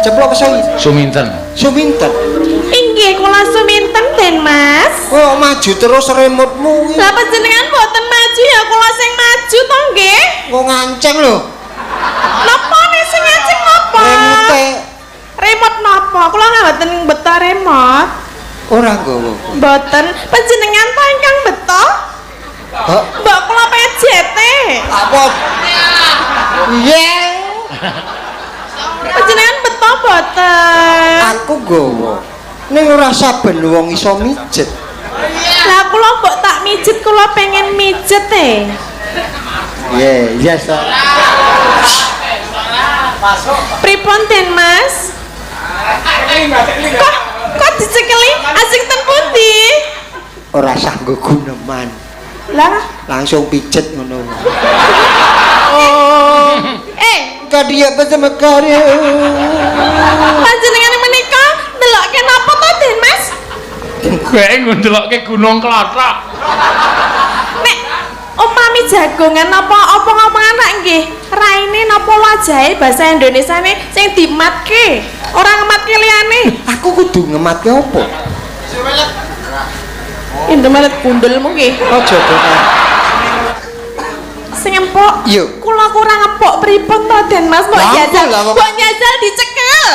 Ceplok kesowi. Suminten. Suminten. Inggih kula suminten Den Mas. Oh, maju terus remote-mu iki. Lah panjenengan boten maju ya kula sing maju to nggih. Kok nganceng lho. Napa nih sing nganceng napa? Remote Remote napa? Kula mboten beto remote. ora nggawa. Mboten. Panjenengan ta ingkang beto? Hah? Mbok kula PJT. Apa? Iya. Panjenengan beto mboten? Aku nggawa. Ning ora saben wong iso mijet. Lah kula mbok tak mijet, kula pengen mijet e. Iya, iya sa. Pripun Den Mas? Kok dicekeli asing ten pundi? Ora sah nggo guneman. Lah, Langsung pijet ngono. Oh, kadia bersama karya. Panjenengan menika ndelokke napa to Den Mas? Kowe ndelokke Gunung Klothok. Nek umpami jagongan napa opong-opongan rak nggih, raine napa wajahe basa Indonesiane sing dimatke, ora ngematke liyane. Aku kudu ngematke apa? Indomaret kundelmu nggih. Aja bohong. Sing empuk. Iya. Kula kurang empuk pripun to Den Mas? Mbok Lah, jajal, lah, wong- mbok jajal dicekel.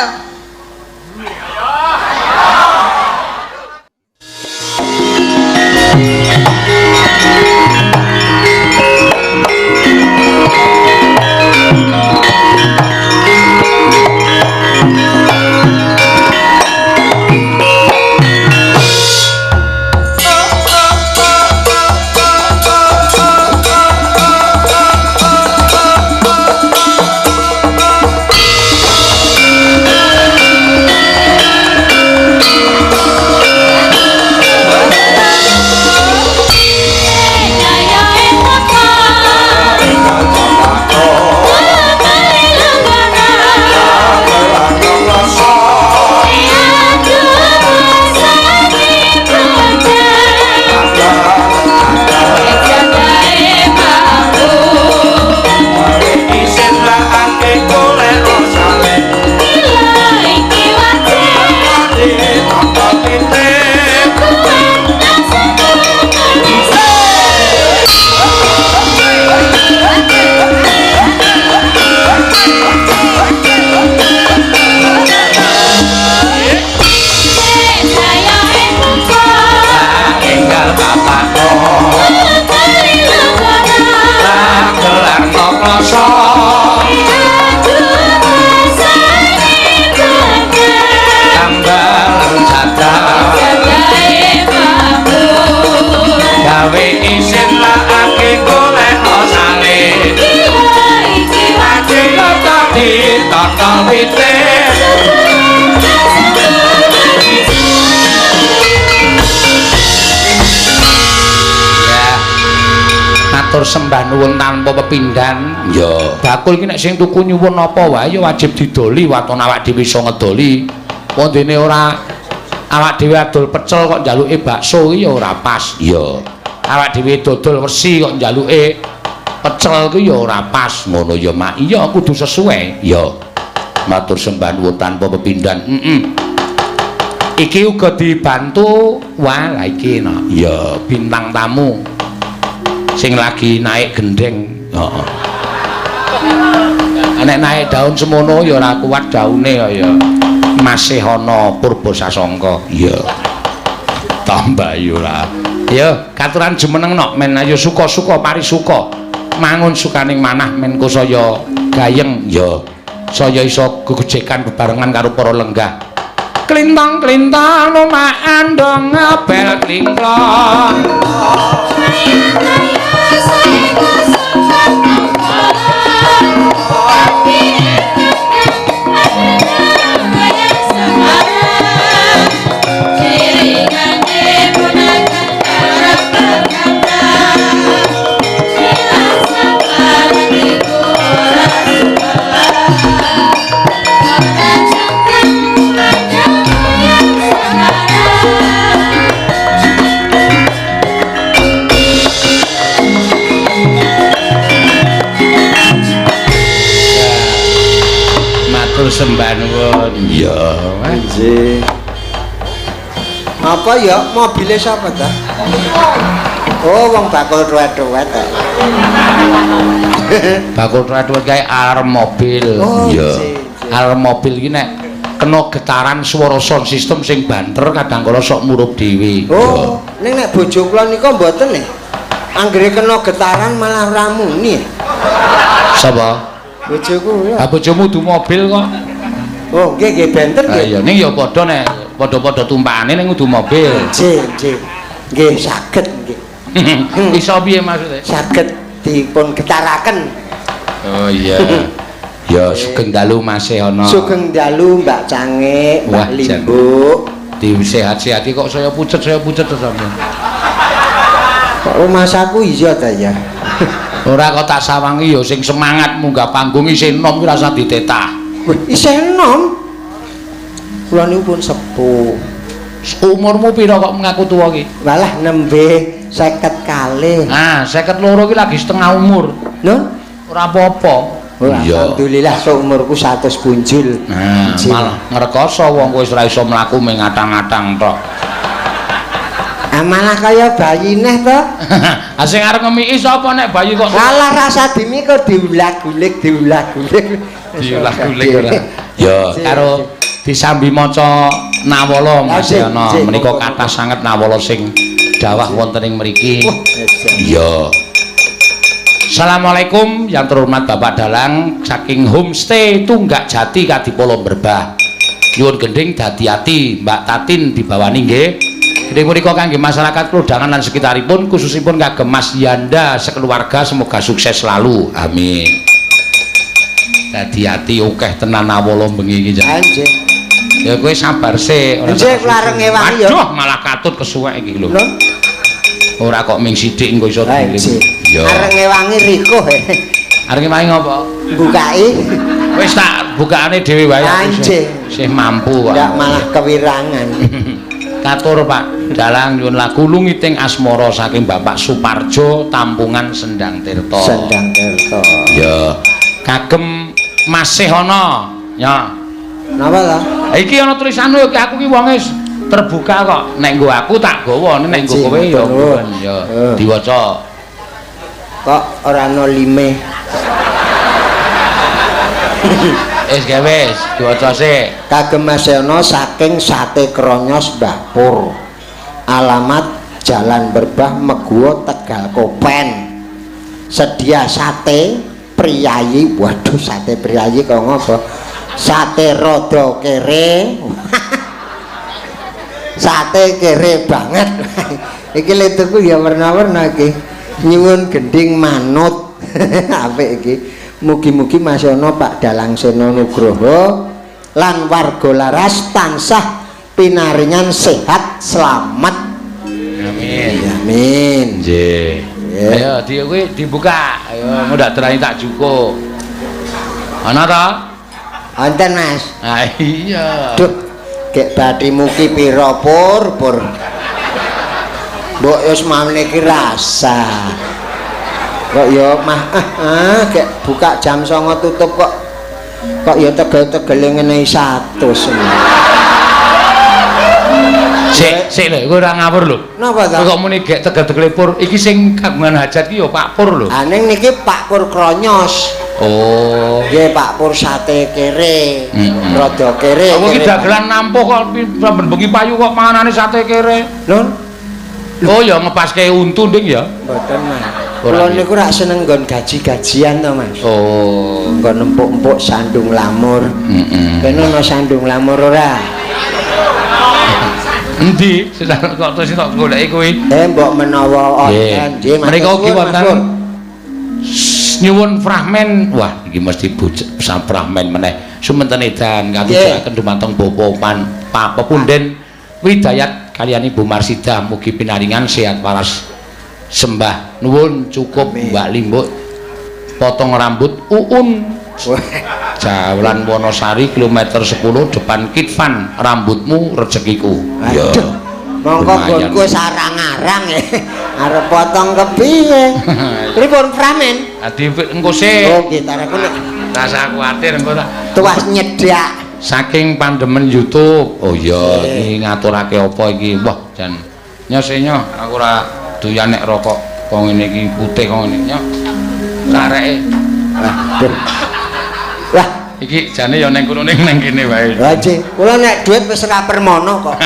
Matur sembah nuwun tanpa pepindhan. Ya, bakul iki nek sing tuku nyuwun apa wae ya wajib didoli, waton awak dhewe iso ngedoli. Wondene ora awak dhewe adol pecel kok njaluke bakso iki ya ora pas. Ya. Awak dhewe dodol wesi kok njaluke pecel kuwi ya ora pas. Ngono ya, Mak. Iya, kudu sesuai. Ya. Matur sembah nuwun tanpa pepindhan. Heeh. Iki uga dibantu wah lah iki no. Ya, bintang tamu sing lagi naik gendeng. Heeh. Nek naik daun semono ya ora kuat daune ya. Masih ana Purba Sasangka. Iya. Tambah ya ora. Ya, katuran jumeneng nok men ayo suka-suka parisuka. Mangun sukaning manah men ku saya gayeng ya. Saya iso gegejekan bebarengan karo para lenggah. Klintang-klintang lumak andong ngebel klingklong. Matur sembah nuwun. Iya. Nggih. Apa ya mobile sapa ta? Oh, wong bakul tuwet-tuwet ta. Bakul tuwet-tuwet kae alarm mobil. Oh, Iya. nggih, nggih. Alarm mobil iki nek kena getaran swara sound system sing banter kadang kala sok murup dhewe. Oh, ning nek bojo kula nika mboten nih. Anggere kena getaran malah ora muni. Sapa? Bojoku ya. Ha bojomu du mobil kok. Oh, nggih nggih benten Ha nggih. iya ning ya padha nek padha-padha tumpakane ning kudu mobil. Nggih, nggih. Nggih saged nggih. Iso piye maksudnya? Saged dipun getaraken. Oh iya. Ya sugeng dalu Mas ana. Sugeng dalu Mbak Cangik, Mbak Wah, jan. Limbuk. Disehat-sehati kok saya pucet to sampeyan. Kok rumasaku iya ta ya? Ora kok tak sawangi ya sing semangat munggah panggung isih enom kuwi rasah ditetah. Wih, isih enom. Kula niku pun sepuh. Umurmu pira kok mengaku tuwa ki? Walah nembe 52. Ah, 52 ki lagi setengah umur. Lho? Ora apa-apa. Oh, alhamdulillah seumurku 100 punjul. Nah, Jil. malah ngrekoso wong kowe wis ora iso mlaku mung ngatang-ngatang tok. Ah, malah kaya bayi neh to. Ah sing arep ngemiki sapa nek bayi kok Alah rasa dimi kok diulag-ulik diulag-ulik. Diulag-ulik ora. Ya, karo disambi maca nawala Mas Nggih, Yono. nggih, Menika monggo, kathah sanget nawala sing dawah wonten ing mriki. Wah, ejan. Iya. Assalamualaikum yang terhormat Bapak Dalang saking homestay Tunggak Jati Kadipolo Berbah. Nyuwun gending dadi ati Mbak Tatin dibawani nggih. Gending punika kangge masyarakat Klodangan lan sekitaripun khususipun kagem Mas Yanda sekeluarga semoga sukses selalu. Amin. Dadi ati akeh tenan nawala bengi iki. Jan. Anjing. Ya kowe sabar sik. Ora Nggih, usah kula arep ngewangi ya. Aduh, malah katut kesuwek iki lho. Lho, Ora kok ming sithik engko iso anjing. dilim. Ya. Arep ngewangi Riko. Arep ngewangi ngopo? Bukai. Wis tak bukane dhewe wae aku Anjing. Sih mampu kok. Ndak malah kewirangan. Katur Pak Dalang nyuwun lagu Lungiting Asmara saking Bapak Suparjo Tampungan Sendang Tirta. Sendang Tirta. Ya. Kagem masih ana. Ya. Napa ta? Iki ana tulisane iki aku ki wonge terbuka kok. Nek nggo aku tak gawa, nek nggo kowe ya nuwun. Ya diwaca. Kok ora ana lime? Wis gawe wis, diwaca sik. Kagem Mas Yono saking Sate Kronyos Mbah Pur. Alamat Jalan Berbah Meguwo Tegal Kopen. Sedia sate priyayi. Waduh, sate priyayi kok ngopo? Sate rada kere. Sate kere banget. Iki le tuku ya werna-werna iki. Nyuwun gending manut. Apik iki. Mugi-mugi Mas Yono Pak Dalang Seno Nugroho lan warga Laras tansah pinaringan sehat selamat. Amin. Amin. Nggih. Nggih. Ayo di kuwi dibuka. Ayo ndak terani tak jukuk. Ana ta? Wonten Mas. Ah iya. Duh, gek bathimu ki pira pur pur. Mbok wis mamne ki rasa. Kok ya mah gek buka jam 09.00 tutup kok kok ya tegel-tegele ngene 100. Sik, sik lho, kowe ora ngawur lho. Napa ta? Kowe kok muni gek tegel-tegele pur, iki sing kagungan hajat ki ya Pak Pur lho. Ah ning niki Pak Pur Kronyos. Oh. Nggih Pak Pur sate kere. Rada kere. Aku iki kere dagelan nampuh kok saben bengi payu kok manganane sate kere. Lho, Oh ya ngepaske untu nding ya. mboten Mas. Ora Kula niku rak seneng nggon gaji-gajian to Mas. Oh. Nggon empuk-empuk sandung lamur. Heeh. Kene ana sandung lamur ora? Endi? Kok terus tok goleki kuwi. Eh mbok menawa wonten nggih Mereka ugi matur suwun, Mas wonten Pur. Nyuwun fragmen. Wah, iki mesti fragmen meneh. Sumenten edan katujakaken dumateng Bapak Pan Pak Pepunden Widayat kaliyan Ibu Marsidah mugi pinaringan sehat waras sembah nuwun cukup. Amin. Mbak Limbuk potong rambut Uun Jalan Wonosari kilometer 10 depan Kitvan rambutmu rezekiku. Aduh. Mongko Lumayan. nggonku sarang-arang ya. Arep potong kepiye? Pripun framen? Adi engko sik. Oh, nggih, taraku nek Rasa kuwatir engko tak Tuas nyedak. Saking pandemen YouTube. Oh iya, iki ngaturake apa iki? Wah, jan. Nyo senyo, aku ora doyan nek rokok kok ngene iki putih kok ngene. Nyo. Sareke. Waduh. Lah, iki jane ya ning kono ning kene wae. Lah nggih, kula nek dhuwit wis ora permono kok.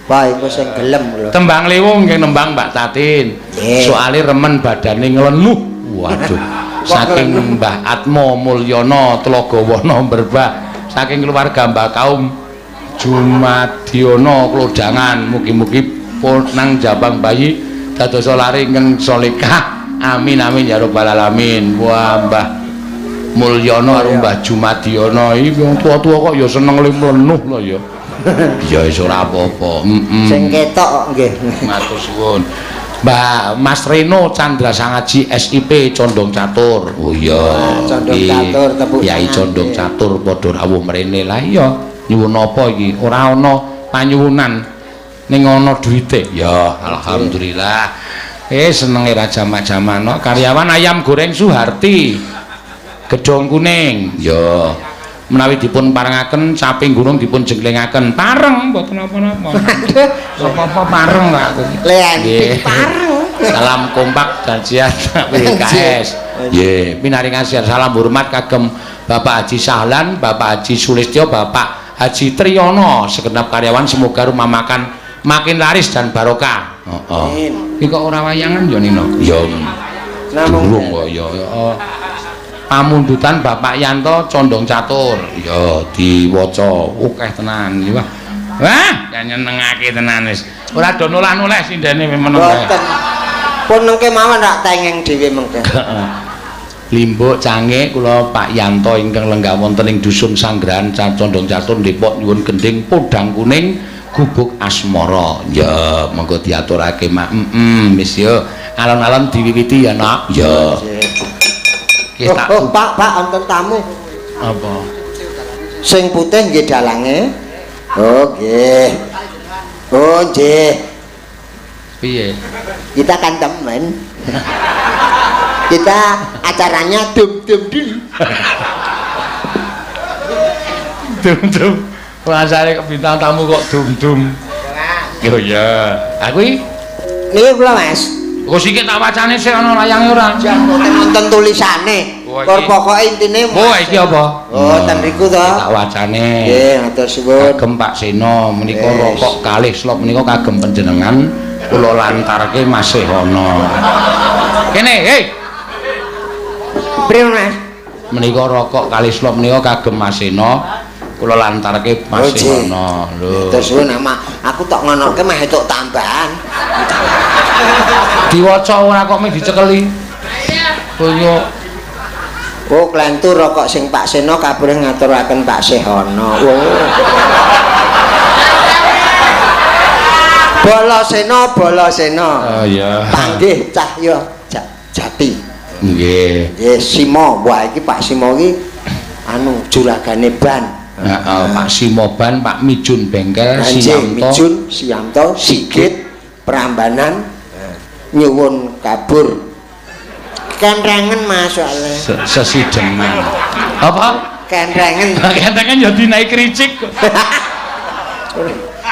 Wah, iku sing gelem kula. Tembang Liwung nggih nembang Mbak Tatin. Soale remen badane nglenuh. Waduh. Saking Mbah Atmo Mulyono Tlogowono Berbah, saking keluarga Mbah Kaum Jumadiono Klodangan, mugi-mugi nang Jabang Bayi dadosa lare ingkang salehah. Amin amin ya rabbal alamin. Wah, Mbah Mulyono karo Mbah Jumadiono iki wong tuwa-tuwa kok ya seneng mlenuh lho ya. Ya wis ora apa-apa. Heeh. Sing ketok kok nggih. Matur suwun. Mbak Mas Reno Chandra Sangaji SIP Condong Catur. Oh iya. Condong Catur tepuk Yai Condong Catur padha rawuh mrene. Lah iya, nyuwun apa iki? Ora ana panyuwunan. Ning ana duwite. Ya, alhamdulillah. Senenge ra jamak-jaman no. Karyawan ayam goreng Suharti. Gedhong kuning. Ya. Menawi dipun parengaken caping gunung dipun jengklingaken. Pareng mboten napa-napa. Apa-apa pareng kok aku. Nggih, pareng. Salam kompak dan sehat PKS. Nggih, pinaringan salam hormat kagem Bapak Haji Sahlan, Bapak Haji Sulistyo, Bapak Haji Triyono, segenap karyawan semoga rumah makan makin laris dan barokah. Heeh. Iki kok ora wayangan ya Nino? Ya. Namung kok ya. Pamundutan Bapak Yanto Condong Catur. Ya diwaca akeh tenan iki. Wah. Wah, nyenengake tenan wis. Ora do nolah-noleh sindene meneng. Mboten. Pun mengke mawon rak tengeng dhewe mengke. Limbuk cange kula Pak Yanto ingkang lenggah wonten ing dusun Sanggrahan Condong Catur Depok nyuwun gending podang kuning gubuk asmara. Ya, monggo diaturake mak. Heeh, wis ya. Alon-alon diwiwiti ya, Nak. Ya. Kita oh, Pak, Pak, wonten tamu. Apa? Sing putih nggih dalange. Oh, nggih. Oh, nggih. Piye? Kita kan temen. Kita acaranya dum-dum dulu. Dum-dum. Rasane bintang tamu kok dum-dum. Oh iya. Aku iki niki kula, Mas. Kok sik tak wacane sik ana layange ora? Mboten wonten tulisane. Kor pokoke intine. Oh, iki apa? Oh, ten riku to. Tak wacane. Nggih, matur suwun. Kagem Pak Seno menika rokok kalih slop menika kagem panjenengan kula lantarke Mas Sehono. Kene, hei. Pripun, Mas? Menika rokok kalih slop menika kagem Mas Seno kula lantarke Mas Sehono. Lho. Matur suwun, aku tok ngonoke mah entuk tambahan. Diwaca ora kok mung dicekeli. Kaya oh klentu rokok sing Pak Seno kabeh ngaturaken Pak Sehono. Oh. Balasena, Balasena. Oh iya. Panggih Cahya Jati. Nggih. Nggih, Simo. Wah iki Pak Simo iki anu juragane ban. Heeh, Pak Simo ban, Pak Mijun Bengkel, Siamto. Mijun, Siamto, Sigit, Prambanan, nyuwun kabur. Kentrengen Mas soalnya. Sesideman. Apa? Kentrengen. Kentrengen ya dinaik kricik.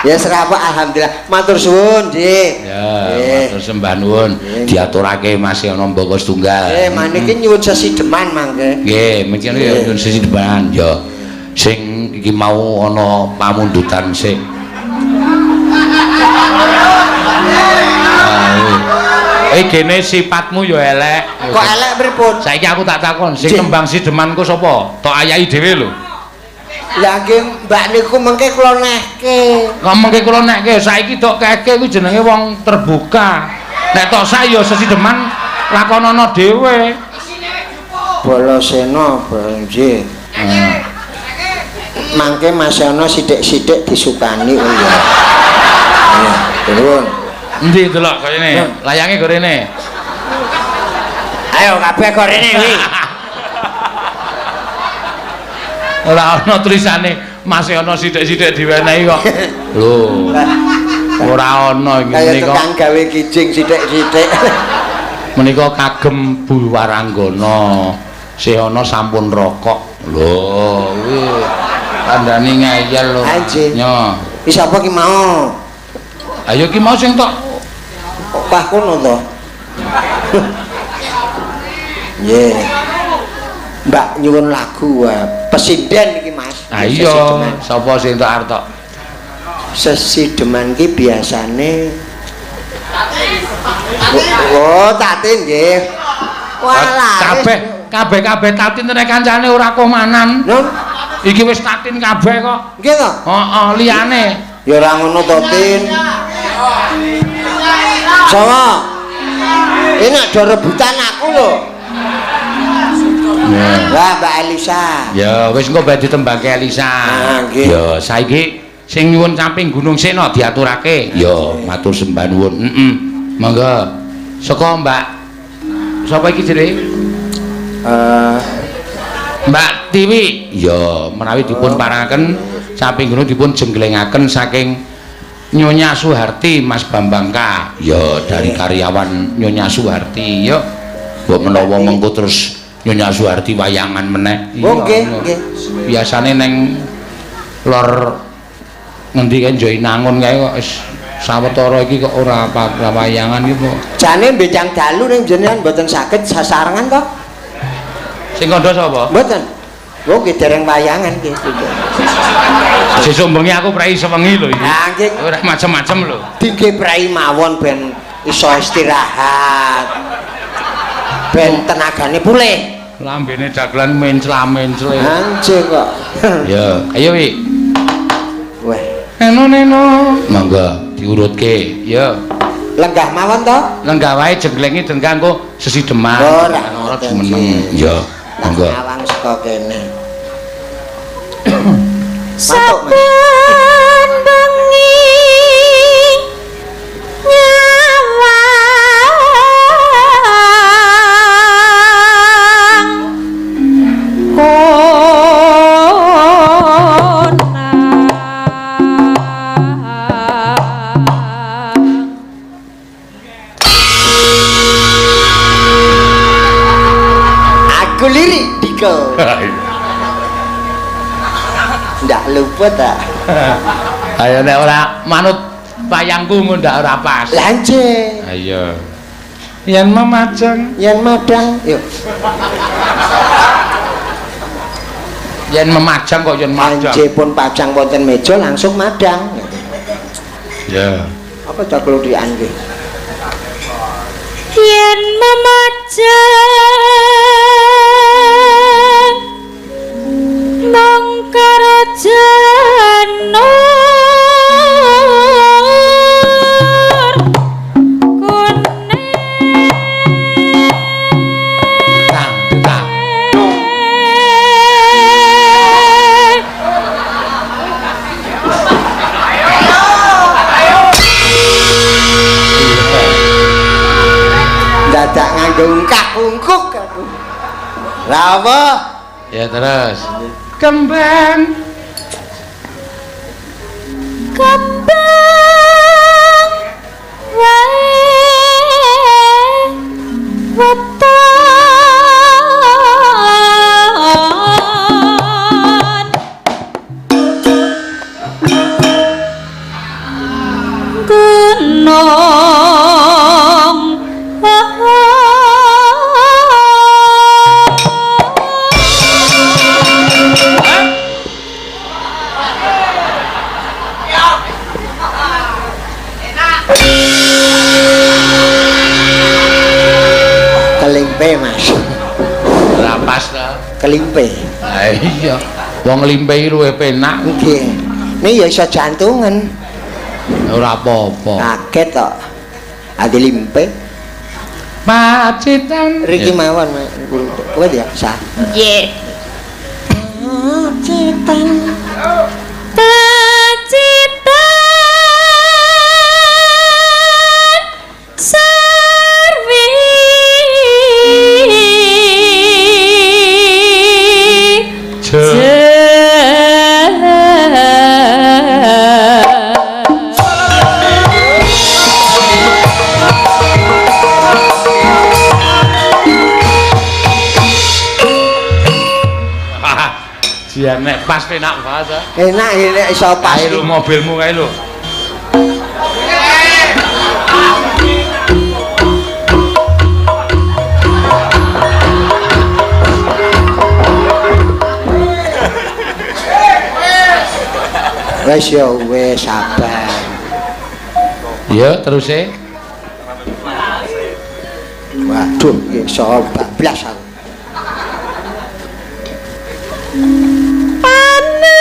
Ya serapa alhamdulillah. Matur suwun, Dik. Ya, matur sembah nuwun. Diaturake Mas ana mbaka setunggal. Nggih, maniki nyuwun sesideman mangke. Nggih, mangke nyuwun sesideman ya. Sing iki mau ana pamundutan sik. Gene sifatmu ya elek. Kok elek pripun? Saiki aku tak takon, sing nembang sidemanku sapa? Tok ayahi dhewe lho. Lah nggih Mbak niku mengke kula nehke. Kok mengke kula nehke? Saiki tok keke kuwi jenenge wong terbuka. Nek tok sak ya sesideman lakonono dhewe. Balasena nggih. Mangke Mas Yono sithik-sithik disukani oh ya. Nuwun. Endi delok kaya ngene? Layange go rene. Ayo kabeh go rene kuwi. Ora ana tulisane Mas Yono sithik-sithik diwenehi kok. Lho. Ora ana iki menika. Kaya tukang gawe kijing sithik-sithik. Menika kagem Bu Waranggana. Sih ana sampun rokok. Lho, kuwi kandhane ngeyel lho. Nyo. Iki sapa ki mau? Ayo ki mau sing tok. Opah kono to. Nggih. Mbak nyuwun lagu pesinden iki Mas. Ha iya, sapa sing tok arep tok? Sesideman ki biasane oh, Tatin nggih. Walah. Kabeh kabeh Tatin nek kancane ora komanan. Lho, iki wis Tatin kabeh kok. Nggih to? Heeh, liyane. Ya ora ngono to, Tin. Sawa. Enak do rebutan aku lho. Wah, Mbak Elisa. Ya, wis engko bae ditembangke Elisa. Nah, nggih. Ya, saiki sing nyuwun samping Gunung Sena diaturake. Ya, matur sembah nuwun. Heeh. Monggo. Saka Mbak sapa iki jenenge? Mbak Tiwi. Ya, menawi dipun parangaken samping gunung dipun jenglengaken saking Nyonya Suharti Mas Bambang K. Ya, dari karyawan Nyonya Suharti. Ya, mbok menawa mengko terus Nyonya Suharti wayangan meneh. Oh, nggih, nggih. Biasane neng lor ngendi kae Joinangun kae kok wis sawetara iki kok ora wayangan iki kok. Jane mbecang dalu ning jenengan mboten saged sasarengan to? Sing kandha sapa? Mboten. Oh, nggih dereng wayangan nggih. Sesuk bengi aku prei sewengi lho iki. Ha nggih. Ora macem-macem lho. Dingge prei mawon ben iso istirahat. Ben tenagane pulih. Lambene dagelan mencla-mencle. Anjir kok. Ya, ayo Wi. Weh. Eno neno. Monggo diurutke. Ya. Lenggah mawon to? Lenggah wae jengglenge dengkang engko sesideman. Ora ora jumeneng. Ya, monggo. Awang saka kene. Saben bengi nyawang konang. Aku lirik diko. Ndak lupa ta. Ayo nek ora manut wayangku ndak ora pas. Lah nggih. Ayo. Yen memajang, yen madang, yo. Yen memajang kok yen madang. Anje pun pajang wonten meja langsung madang. Ya. Apa ta kluthikan nggih? Yen memajang mung karo janur kuning. Tang tang. Dadak nganggo ungkak-ungkuk aku. Lah apa? Ya terus. Kembang kembang wae weton gunung. Kelimpe Mas. Ora pas to. Kelimpe. Ha iya. Wong limpe iki luwih penak. Nggih. Nih ya iso jantungan. Ora apa-apa. Kaget tok. Ade limpe. Pacitan. Riki mawon Mas. Kowe ya sah. Nggih. Pacitan. Pacitan sarwi Pas penak banget. Enak nek iso pas. Kae lho mobilmu kae lho. Wes ya wes sabar. Ya terus e. Waduh, iso bablas aku. Panas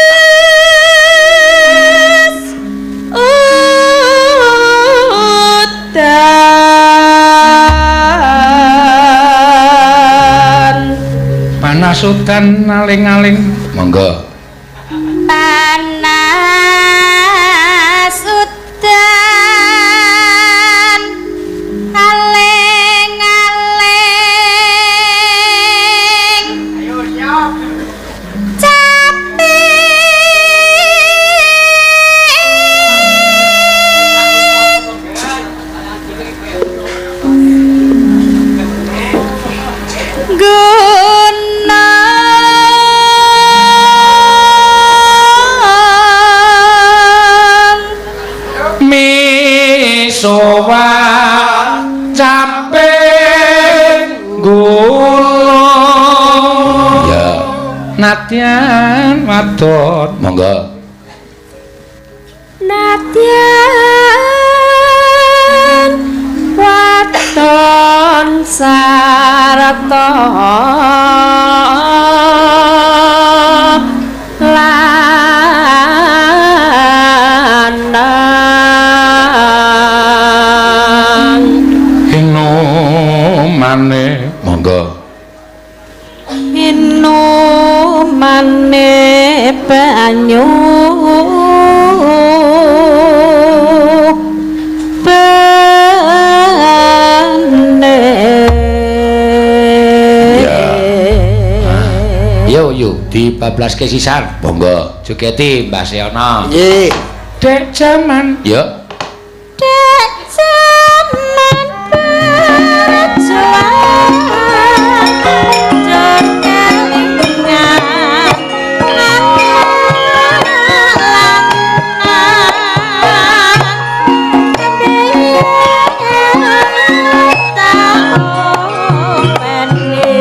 udan. Panas udan aling-aling. Monggo. Panas udan aling-aling. Ayo siap. Capek gunung Misowa capek gulung. Ya. Nadyan wadon. Monggo. Nadyan wadon sarta lanang. Inumane. Monggo. Inumane banyu bene. Ya. Yo yo dibablaske sisan. Monggo. Jogeti Mbah Seono. Nggih. Dek jaman. Ya. Dek jaman berjuang jor kelingan saiki ana ngendi.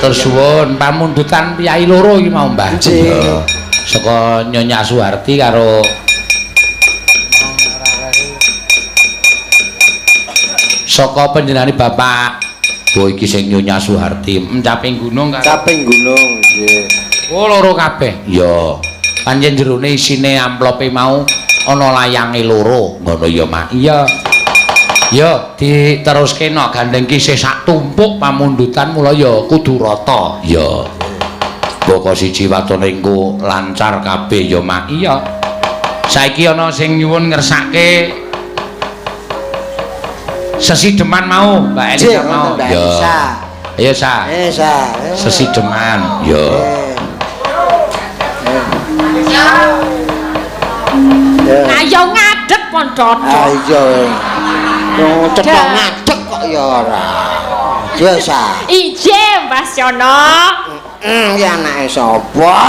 Matur suwun pamundutan piyai loro iki mau, Mbah. Nggih. Saka Nyonya Suharti karo saka panjenengane Bapak. Oh iki sing Nyonya Suharti Caping Gunung karo Caping Gunung nggih. Oh loro kabeh. Ya. Pancen jerone isine amplope mau ana layange loro. Ngono ya, Mak. Iya. Ya, diteruske no gandeng ki isih sak tumpuk pamundutan mula ya kudu rata. Ya. Boko siji watone engko lancar kabeh ya, Mak. Iya. Saiki ana sing nyuwun ngersake sesideman mau, Mbak Elisa mau. Mbak Elisa. Ayo, Sa. Sa. Sesideman. Ya. Ayo ngadeg pon dodok. Ayo. Wong cetha ngadeg kok ya ora. Ya, Sa. Ije, Mbah Yono. Iki anake sapa?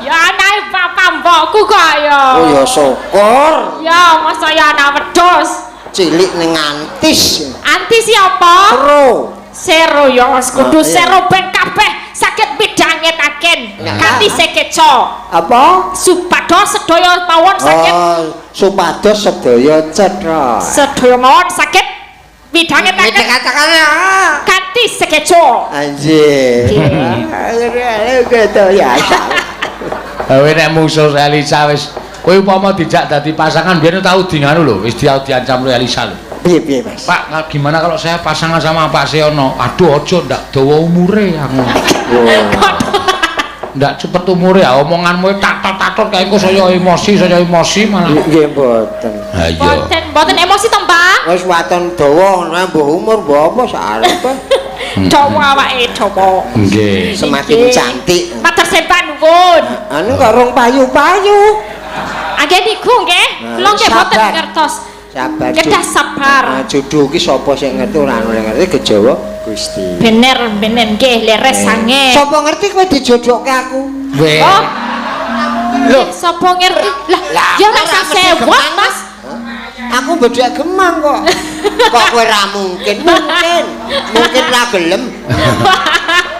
Ya anake papa mbokku kok ya. Oh ya syukur. Ya, masa ya anak wedhus. Cilik ning antis. Antis siapa? Sero. Sero ya kudu sero ben kabeh saged midhangetaken kanthi sekeca. Apa? Supados sedaya mawon saged. Oh, supados sedaya cetha. Sedaya mawon saged midhangetaken kanthi sekeca. Anjir. Gitu ya. Kowe nek musuh Elisa wis kowe upama dijak dadi pasangan biyen tau di nganu lho, wis diancam karo Elisa lho. Piye-piye, Mas? Pak, gimana kalau saya pasangan sama Pak Seono? Aduh, aja ndak dawa umure aku. Ndak cepet umure ya, omonganmu tatot-tatot kae engko saya emosi malah. Nggih mboten. Ha iya. Mboten, mboten emosi to, Pak? Wis waton dawa ngono mbuh umur mbuh apa sarepe. Dawa awake dawa. Nggih. Semakin cantik. Matur sembah nuwun. Anu kok rong payu-payu. Angge niku nggih, kula nggih mboten ngertos. Sabar. Kedah sabar. Nah, jodoh ki sapa sing ngerti ora ono ngerti kejawa Gusti. Bener, bener nggih leres sange. Sapa ngerti kowe dijodohke aku? Weh. Oh. Lho, sapa ngerti? Lah, ya ora sewot, Mas. Aku bedhek gemang kok. Kok kowe ra mungkin? Mungkin. Mungkin ra gelem.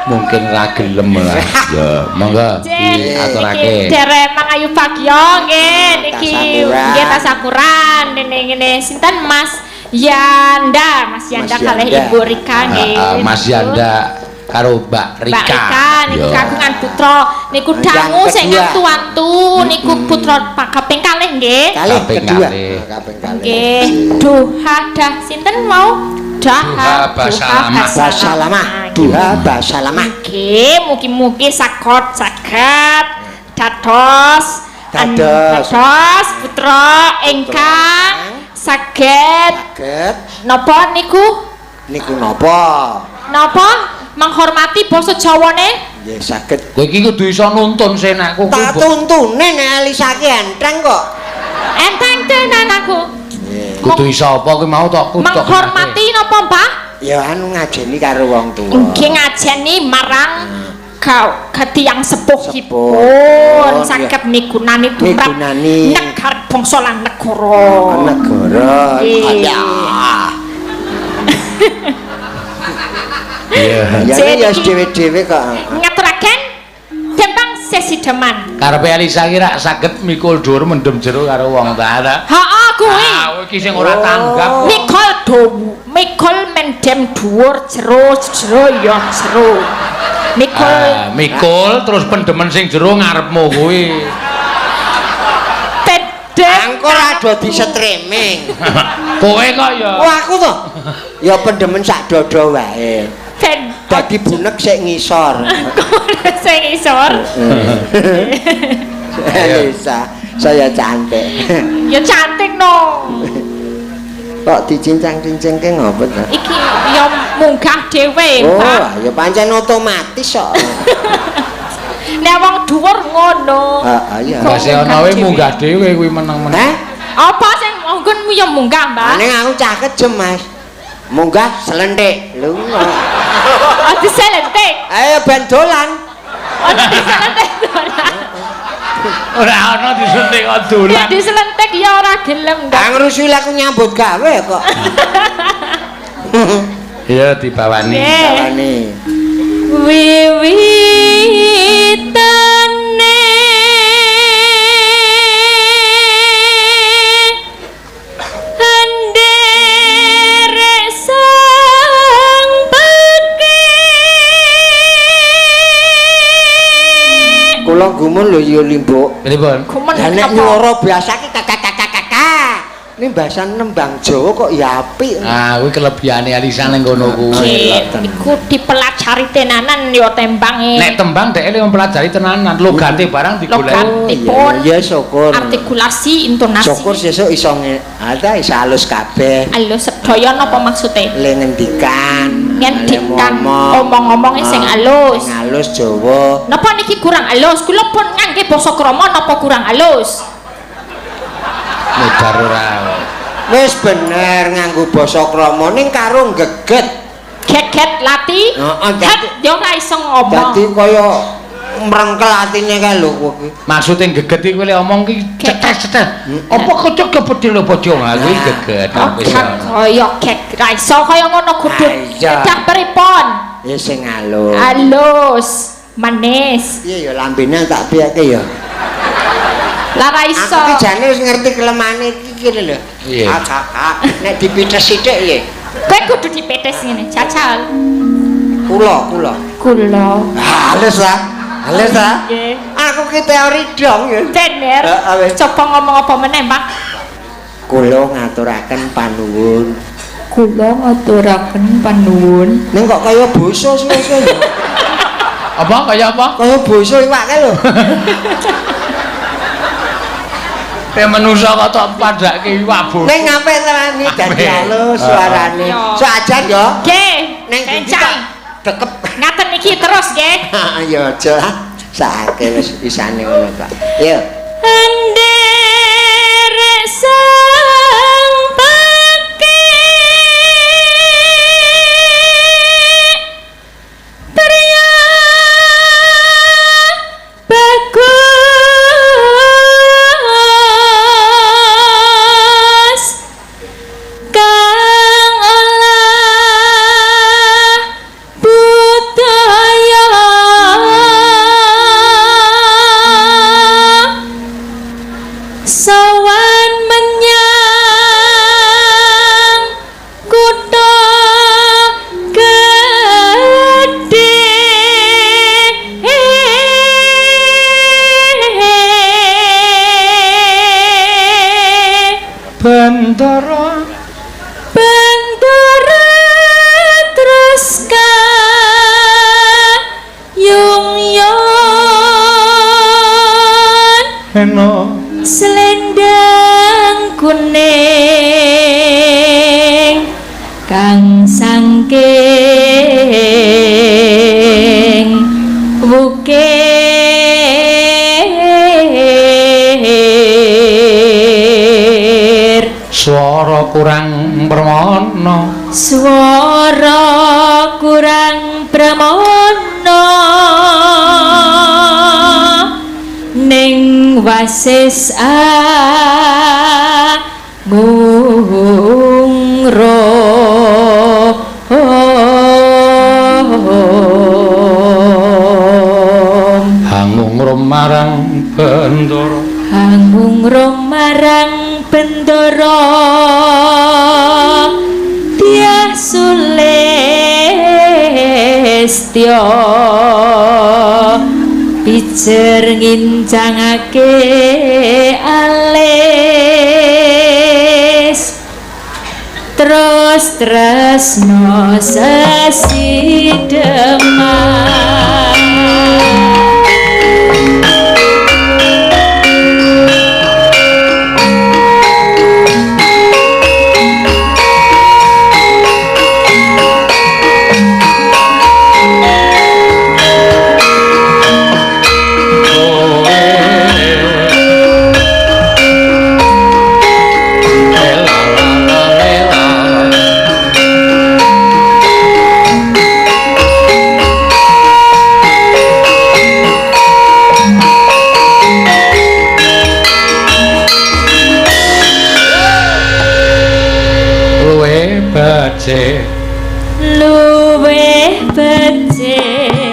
Mungkin ra gelem lah. Ya, monggo diaturake. Derek Mangayu Bagyo nggih niki nggih tasakuran ngene ngene sinten Mas Yanda, Mas Yanda kalih Ibu Rika nggih. Mas Yanda karo Mbak Rika. Mbak Rika niku kagungan putra niku dangu sing ngantu-antu niku putra kaping kalih nggih. Kalih kedua. Kaping kalih. Nggih. Duha dah sinten mau? Duha Basalamah. Basalamah. Duha Basalamah. Nggih, mugi-mugi saged saged dados dados putra ingkang saged napa niku? Niku napa? Napa? Menghormati basa Jawane? Nggih saged. Kowe iki kudu iso nuntun senakku. Tak tuntune nek Elisa ki enteng kok. Enteng tenan aku. Kudu iso apa kowe mau tok kudu menghormati napa, Mbah? Ya anu ngajeni karo wong tuwa. Nggih ngajeni marang tiyang sepuhipun saged migunani tumrap negar bangsa lan negara. Negara. Iya. Iya. Ya dhewe-dhewe kok. Ngaturaken tembang sesideman. Karepe Elisa ki rak saged mikul dhuwur mendem jero karo wong ta ta. Heeh kuwi. Ah iki sing ora tanggap. Mikul dowu, mikul mendem dhuwur jero jero ya jero. Mikul mikul terus pendemen sing jero ngarepmu kuwi. Pendem. Engko ora do di-streaming. Kowe kok ya. Oh aku to. Ya pendemen sak dodo wae. Dadi bunek sik ngisor. Sik ngisor. Elisa, saya cantik. Ya cantik no. Kok dicincang-cincangke ngopo ta? Iki ya munggah dhewe, Pak. Oh, ya pancen otomatis kok. Nek wong dhuwur ngono. Heeh, iya. Mbah Seono kuwi munggah dhewe kuwi meneng-meneng. Hah? Apa sing monggon ya munggah, Mbah? Ning aku cah kejem, Mas. Munggah selentik. Lunga. Oh, diselentik. Ayo ben dolan. Oh, diselentik dolan. Ora ana disentik kok dolan. Ya diselentik ya ora gelem. Kang rusuh aku nyambut gawe kok. Iya dibawani. Dibawani. Wiwitane anderek sang pekik. Kula gumun lho ya Limbuk. Pripun? Gumun Lah nek apa? nyuara biasa ki kakak. Ini bahasan nembang Jawa kok ya apik. Ah, kuwi kelebihane Alisa ning kono kuwi. Iku dipelajari tenanan ya tembange. Nek tembang dhek le mempelajari tenanan, logate barang digoleki. Logatipun. Iya, syukur. Artikulasi, intonasi. Syukur sesuk iso ada iso alus kabeh. Alus sedaya napa maksude? Le ngendikan, Ngendikan, omong-omonge sing alus. Sing alus Jawa. Napa niki kurang alus? Kula pun ngangge basa krama napa kurang alus? Modar ora. Wis bener nganggo basa krama ning karo geget. Geget lati. Heeh, dadi ya ora iso ngomong. Dadi kaya mrengkel atine kae lho kowe iki. Maksude geget iki kowe omong ki cetes-cetes. Apa kocok kepedhil apa jo kuwi geget. Kaya gek ra iso kaya ngono kudu. Kedah pripun? Ya sing alus. Alus, manis. Piye ya lambene tak piyeke ya. Lah ra iso. Aku ki jane wis ngerti kelemane iki kene lho. Iya. Nek dipites sithik piye? Kowe kudu dipites ngene, jajal. Kula. Kula. Halus ta? Halus ta? Nggih. Aku ki teori dong ya. Bener. Coba ngomong apa meneh, Pak? Kula ngaturaken panuwun. Kula ngaturaken panuwun. Ning kok kaya basa suwe-suwe. Apa kaya apa? Kaya basa iwak kae lho. Te manusa kok tok padhake iwak bos. Ning apik tenan iki dadi halus suarane. Sok ajar yo. Nggih. Ning kencang. Dekep. Ngaten iki terus nggih. Ya aja lah. Sakake wis isane ngono ta. Yo. Anderek sang pekik pria bagus kang olah budaya sowan menyang kutha gedhe. Bendara Bendara terus kayung yon eno selendang kuning kang sangking wukir swara kurang permana. Swara kurang pramana ning wasis angungrum hangungrum marang Bendara. Hangungrum marang Bendara Dyah Sulistya pijer ngincangake alis terus tresno sesideman. Luwih becik. Luwih becik.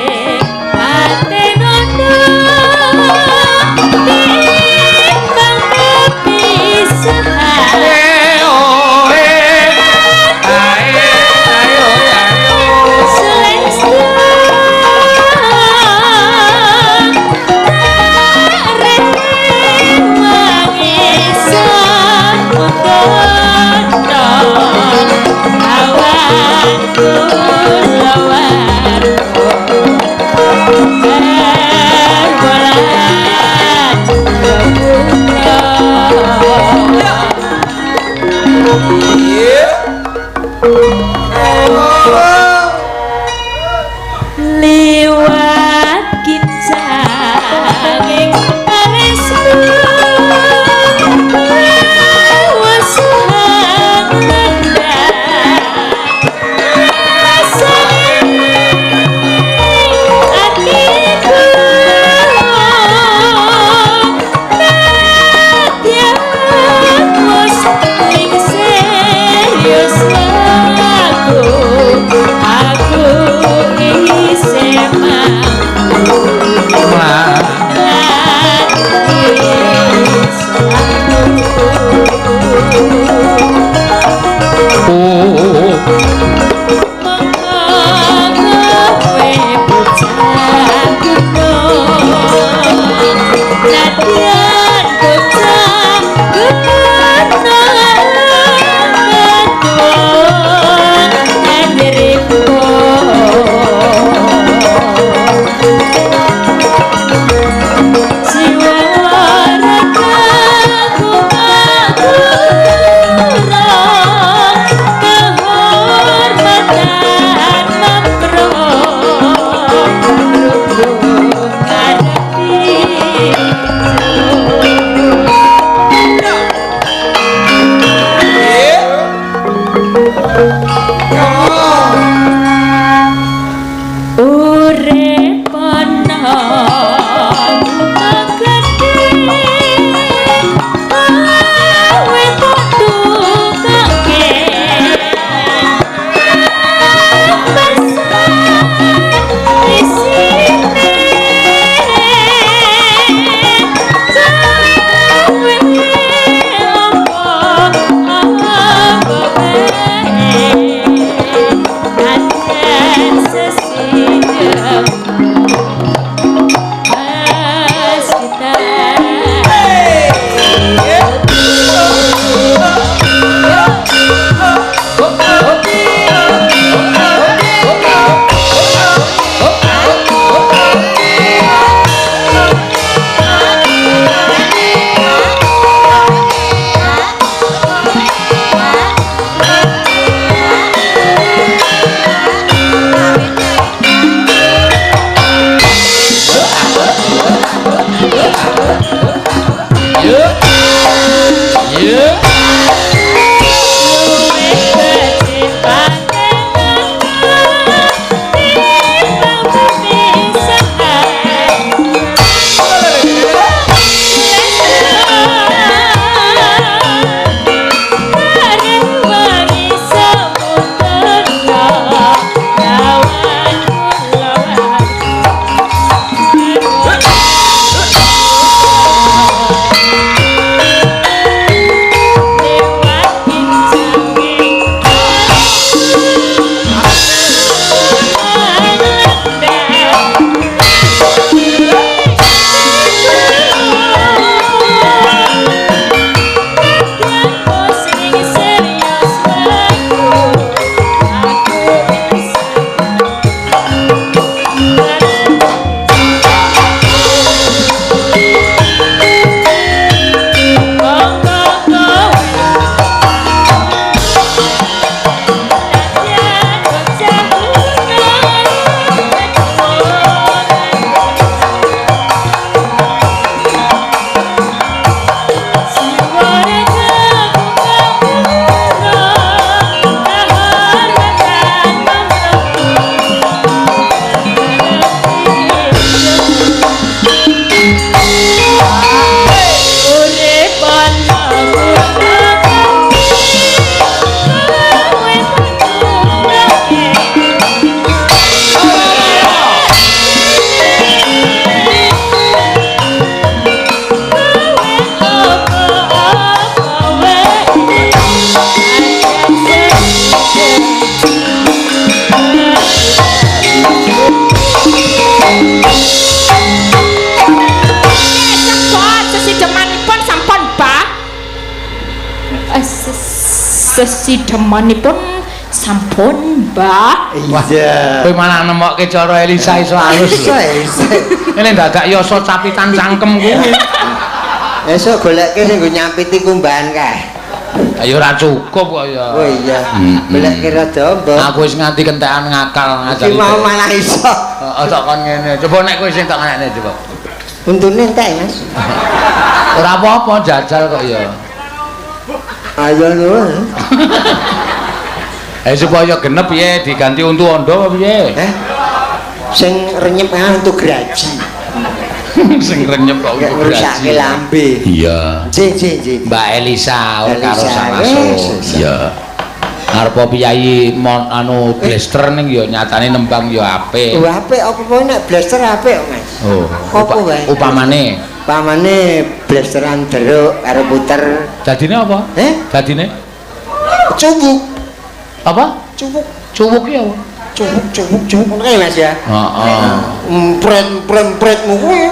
Sidemanipun sampun, Mbah. Iya. Kowe malah nemokke cara Elisa iso halus. Iso, iso. Ini dadak yasa capitan cangkem kuwi. Esuk golekke sing nggo nyampiti kumbahan kae. Ayo ora cukup kok ya. Oh iya. Golekke rada ombo. Aku wis nganti kentekan ngakal ngajari. Iki mau malah iso. Heeh, tak kon ngene. Coba nek kowe sing tak ngene coba. Untune entek, Mas. Ora apa-apa jajal kok ya. Ayo nuwun. Supaya genep piye diganti untu ondo apa piye? Sing renyep untu graji. Sing renyep kok untu graji. Ngrusake lambe. Iya. Nggih, nggih, nggih. Mbak Elisa karo Samaso. Iya. Arep piyayi anu blaster ning ya nyatane nembang ya apik. Oh, apik apa-apa nek blaster apik, Mas. Oh, apa wae? Upamane? Upamane blasteran jeruk karo puter. Dadine apa? Dadine? Cuwuk. Apa? Cuwuk. Cuwuk ki apa? Cuwuk, cuwuk, cuwuk ngono kae Mas ya. Heeh. Empret, empret, empretmu kuwi.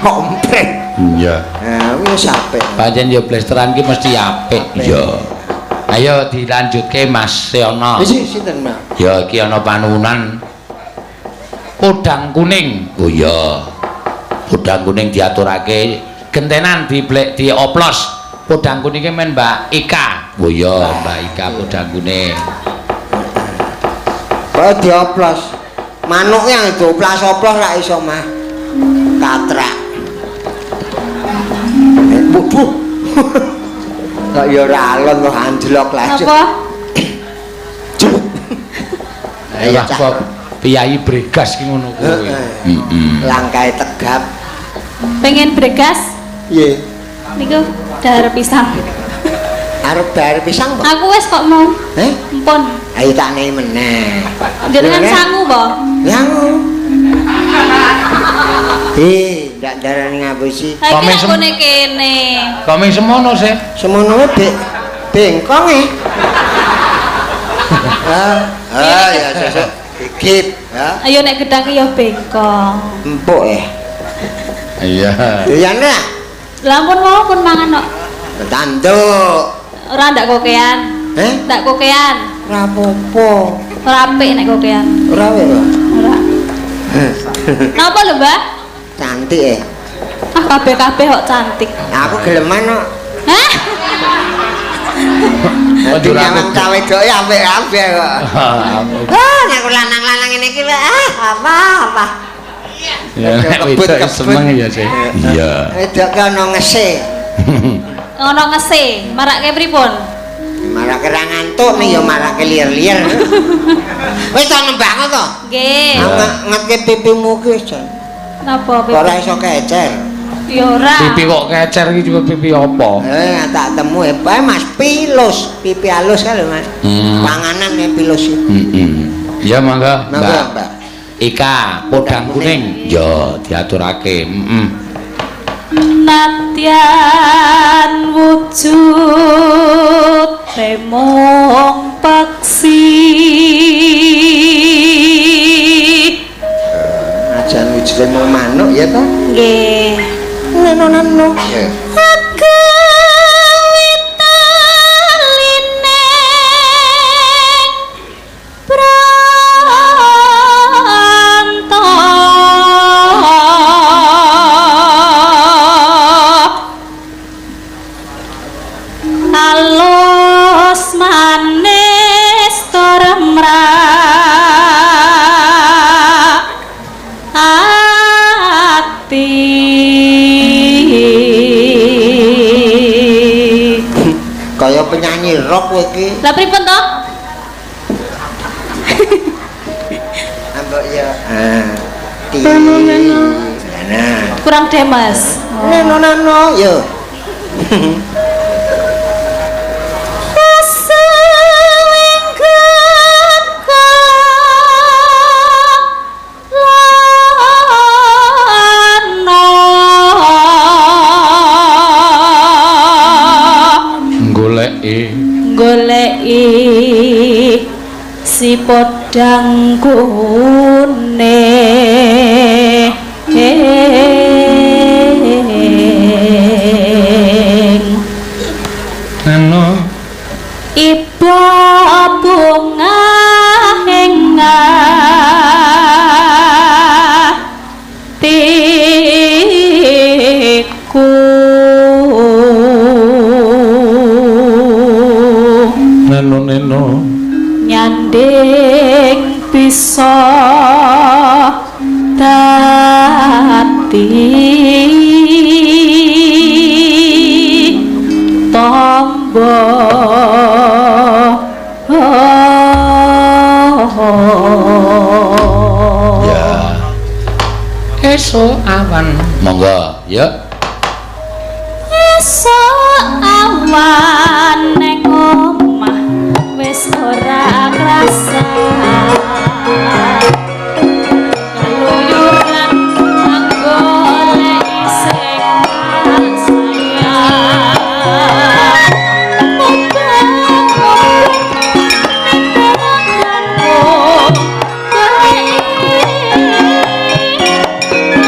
Kok empret? Iya. Nah, wis apik. Pancen ya blasteran ki mesti apik. Iya. Ayo dilanjutke Mas Seno. Wis sinten, Mas? Ya iki ana panuwunan podang kuning. Oh iya. Podang kuning diaturake gentenan diblek dioplos. Podang kuning ki men Mbak Ika. Oh iya, Mbak Ika podang kuning. Kok dioplos? Manuk yang dioplos-oplos ra iso mah. Katrak. Waduh. Kok ya ora alon kok anjlok lah. Apa? Ayo kok piyayi bregas ki ngono kuwi. Heeh. Langkahe tegap. Pengen bregas? Piye? Niku dahar pisang. Arep dahar pisang kok? Aku wis kok mau. Empun. Ayo tak nehi meneh. Jenengan sangu po? Sangu. Ndak darani ngapusi. Ha iki nang kene. Kok semono sih? Semono bengkong e. Ah ya sesuk gigit ya. Ayo nek gedang ya bengkong. Empuk e. Iya. Doyan ra? Lah ampun mau pun mangan kok. Tanduk. Ora ndak kokean. Ndak kokean. Ora apa-apa. Ora apik nek kokean. Ora apik kok. Ora. Napa lho, Mbah? Cantik e. Ah kabeh-kabeh kok cantik. Aku geleman kok. Hah? Dadi nyawang cah wedoke apik-apik kok. Ah nek lanang-lanang ngene iki ah apa-apa. Ya nek wedok seneng ya sih. Iya. Wedok ki ana ngese. Ana ngese, marake pripun? Marake ra ngantuk ning ya marake liar-liar. Wis to nembang to? Nggih. Ngetke pipimu ki wis. Napa pipi? Ora iso kecer. Ya ora. Pipi kok kecer iki coba pipi apa? Tak temu Mas pilus, pipi halus kae lho Mas. Panganan e pilus iki. Heeh. Ya mangga, Mbak. Ika podang kuning. Ya diaturake. Heeh. Nadyan wujud temong paksi. Ajan wujude mung manuk ya ta? Nggih. Neno-neno. Nggih. Alus manis tur mrak ati. Kaya penyanyi rock kowe iki. Lah pripun to? Ambok ya. Ti. Nah. Kurang demes. Neno neno yo. Goleki si podang kuning. Neno. Neno neno nyanding bisa dadi tombo. Ya. Esuk awan. Monggo, ya. Esuk awan neng omah wis ora krasa. Keluyuran goleki sing tak sayang. Mubeng-mubeng ning dalanmu goleki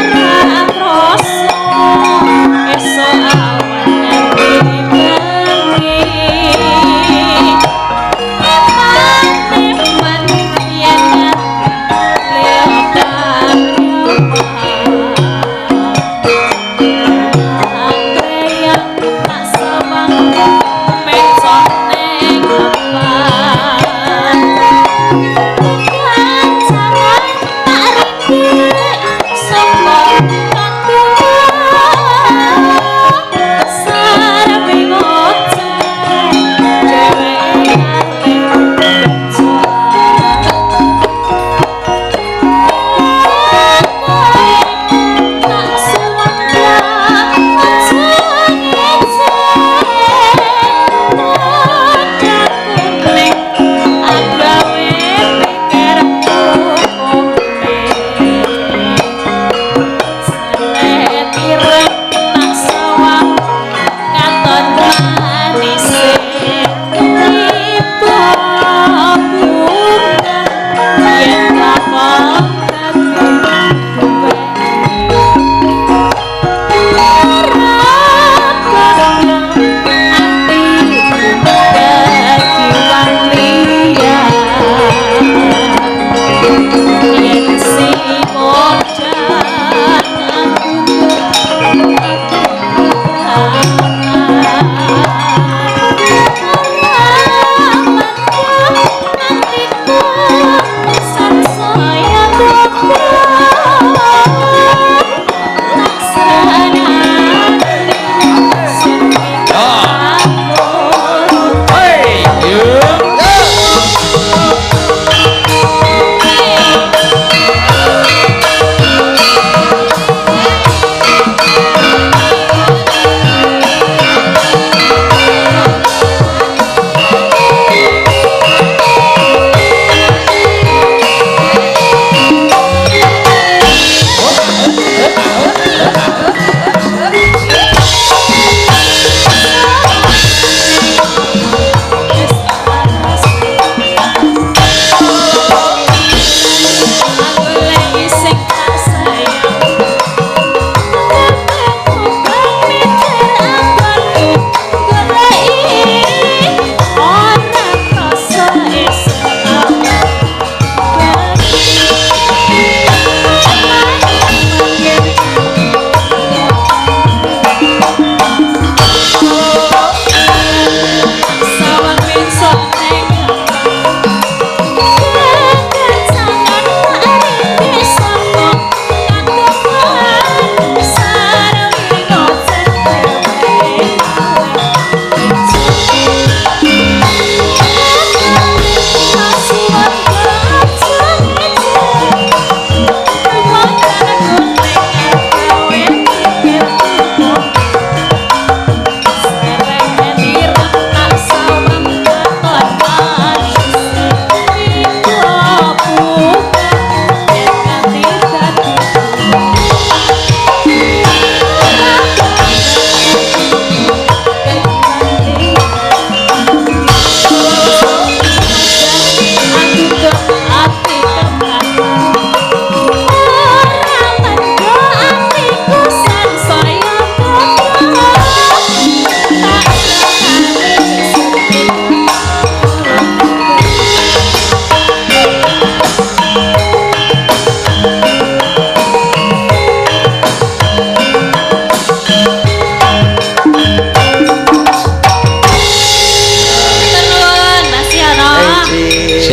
ora krasa. Esuk awan nganti bengi.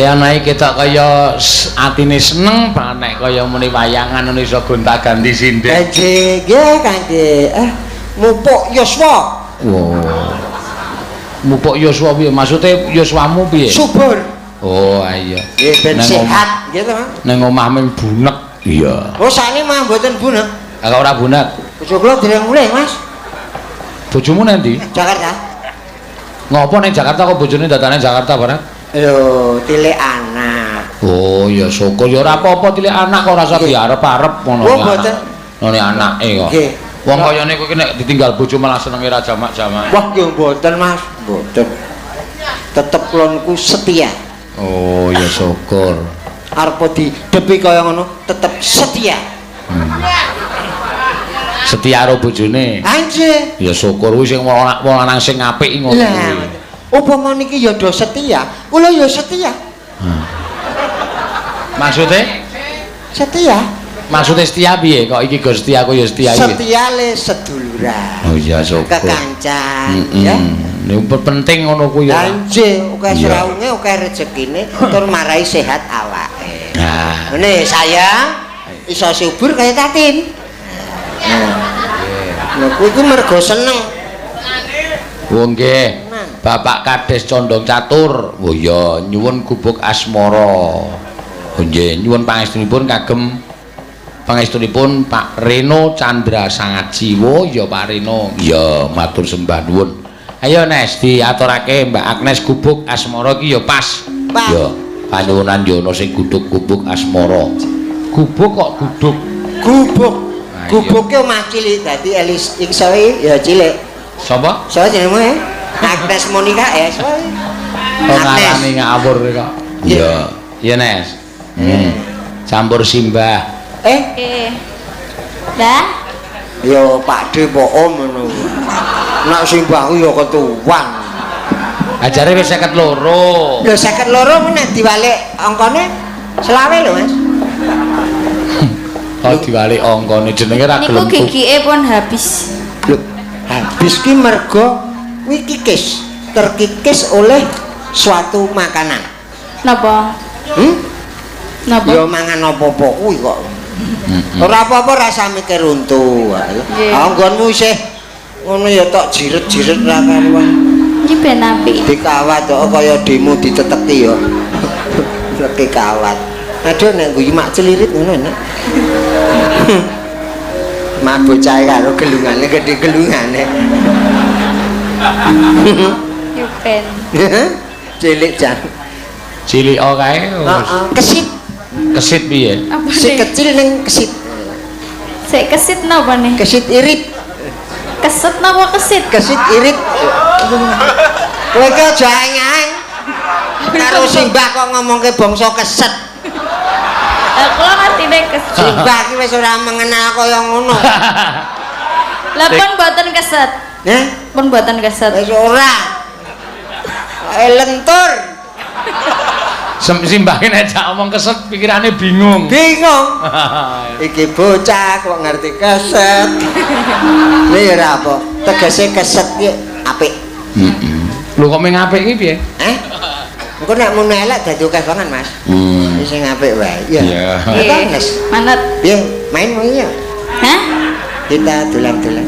Ana iki ketok kaya atine seneng banget nek kaya muni wayangan ngono iso gonta-ganti sinden. Nggih, nggih kangge mupuk yuswa. Wow. Mupuk yuswa piye? Maksude yuswamu piye? Subur. Oh, iya. Nggih ben sehat nggih to, Mas. Nang omah mung bunek. Iya. Oh, sakniki mah mboten bunek. Lah ora bunek. Bojo kula dereng mulih, Mas. Bojomu nang ndi? Jakarta. Ngopo ning Jakarta kok bojone datane Jakarta barang? Lho, tilik anak. Oh, ya syukur ya ora apa-apa tilik anak kok ora usah diarep-arep ngono. Oh, mboten. Ngene anake kok. Nggih. Wong kayane kowe iki nek ditinggal bojo malah senenge ra jamak-jamak. Wah, nggih mboten, Mas. Mboten. Tetep kula niku setia. Oh, ya syukur. Arep didepi kaya ngono, tetep setia. Setia karo bojone. Anjir. Ya syukur kuwi sing wong lanang sing apik ngono kuwi. Upama niki ya do setia, kula ya setia. Maksude? Setia. Maksude setia piye? Kok iki go setia aku ya setia iki. Setia le seduluran. Oh iya syukur. Kekancan ya. Niku penting ngono kuwi ya. Anjir, akeh srawunge, akeh rezekine, tur marai sehat awake. Nah, ngene saya iso subur kaya Tatin. Nah, kuwi ku mergo seneng. Oh nggih. Bapak Kades Condong Catur. Oh iya, nyuwun gubuk asmara. Oh nggih, nyuwun pangestunipun kagem pangestunipun Pak Reno Chandra Sangaji. Oh iya Pak Reno. Iya, matur sembah nuwun. Ayo Nes diaturake Mbak Agnes gubuk asmara iki ya pas. Ya, panyuwunan yo ana sing guduk gubuk asmara. Gubuk kok guduk? Gubuk. Gubuke omah cilik dadi Elis iki sae ya cilik. Sapa? Sapa jenenge? Agnes Monica ya, sapa? Oh ngarani ngawur kok. Iya. Iya Nes. Campur simbah. Mbah? Ya Pak D po Om ngono. Nek simbahku ya ketuwan. Ajare wis 52. Lho 52 nek diwalik angkane 25 lho, Mas. Oh diwalik angkane jenenge ra gelem. Niku gigike pun habis. Lho, habis ki mergo kuwi kikis, terkikis oleh suatu makanan. Napa? Napa? Ya mangan apa-apa kuwi kok. Ora apa-apa rasa mikir untu. Ah nggonmu isih ngono ya tok jiret-jiret ra karuan. Iki ben apik. Dikawat kok kaya demo diteteki ya. Leki kawat. Aduh nek guyu mak celirit ngono enak. Mak bocah karo gelungane gedhe gelungane. Yo ben. Cilik jan. Cilik kae. Heeh, kesit. Kesit piye? Sik kecil ning kesit. Sik kesit napa nih? Kesit irit. Keset napa kesit? Kesit irit. Kowe ki aja aeng-aeng. Karo simbah kok ngomongke bangsa keset. Lah kula ngertine keset. Simbah ki wis ora mengenal kaya ngono. Lah pun mboten keset. Nggih? Pun mboten keset. Wis ora. Lentur. Simbah ki nek jak omong keset pikirane bingung. Bingung. Iki bocah kok ngerti keset. Lha ya ora apa. Tegese keset ki apik. Heeh. Lho kok mung apik ki piye? Eh? Engko nek mun elek dadi akeh banget, Mas. Wis sing apik wae. Iya. Iya. Manut. Piye? Main mau iya? Hah? Kita dolan-dolan.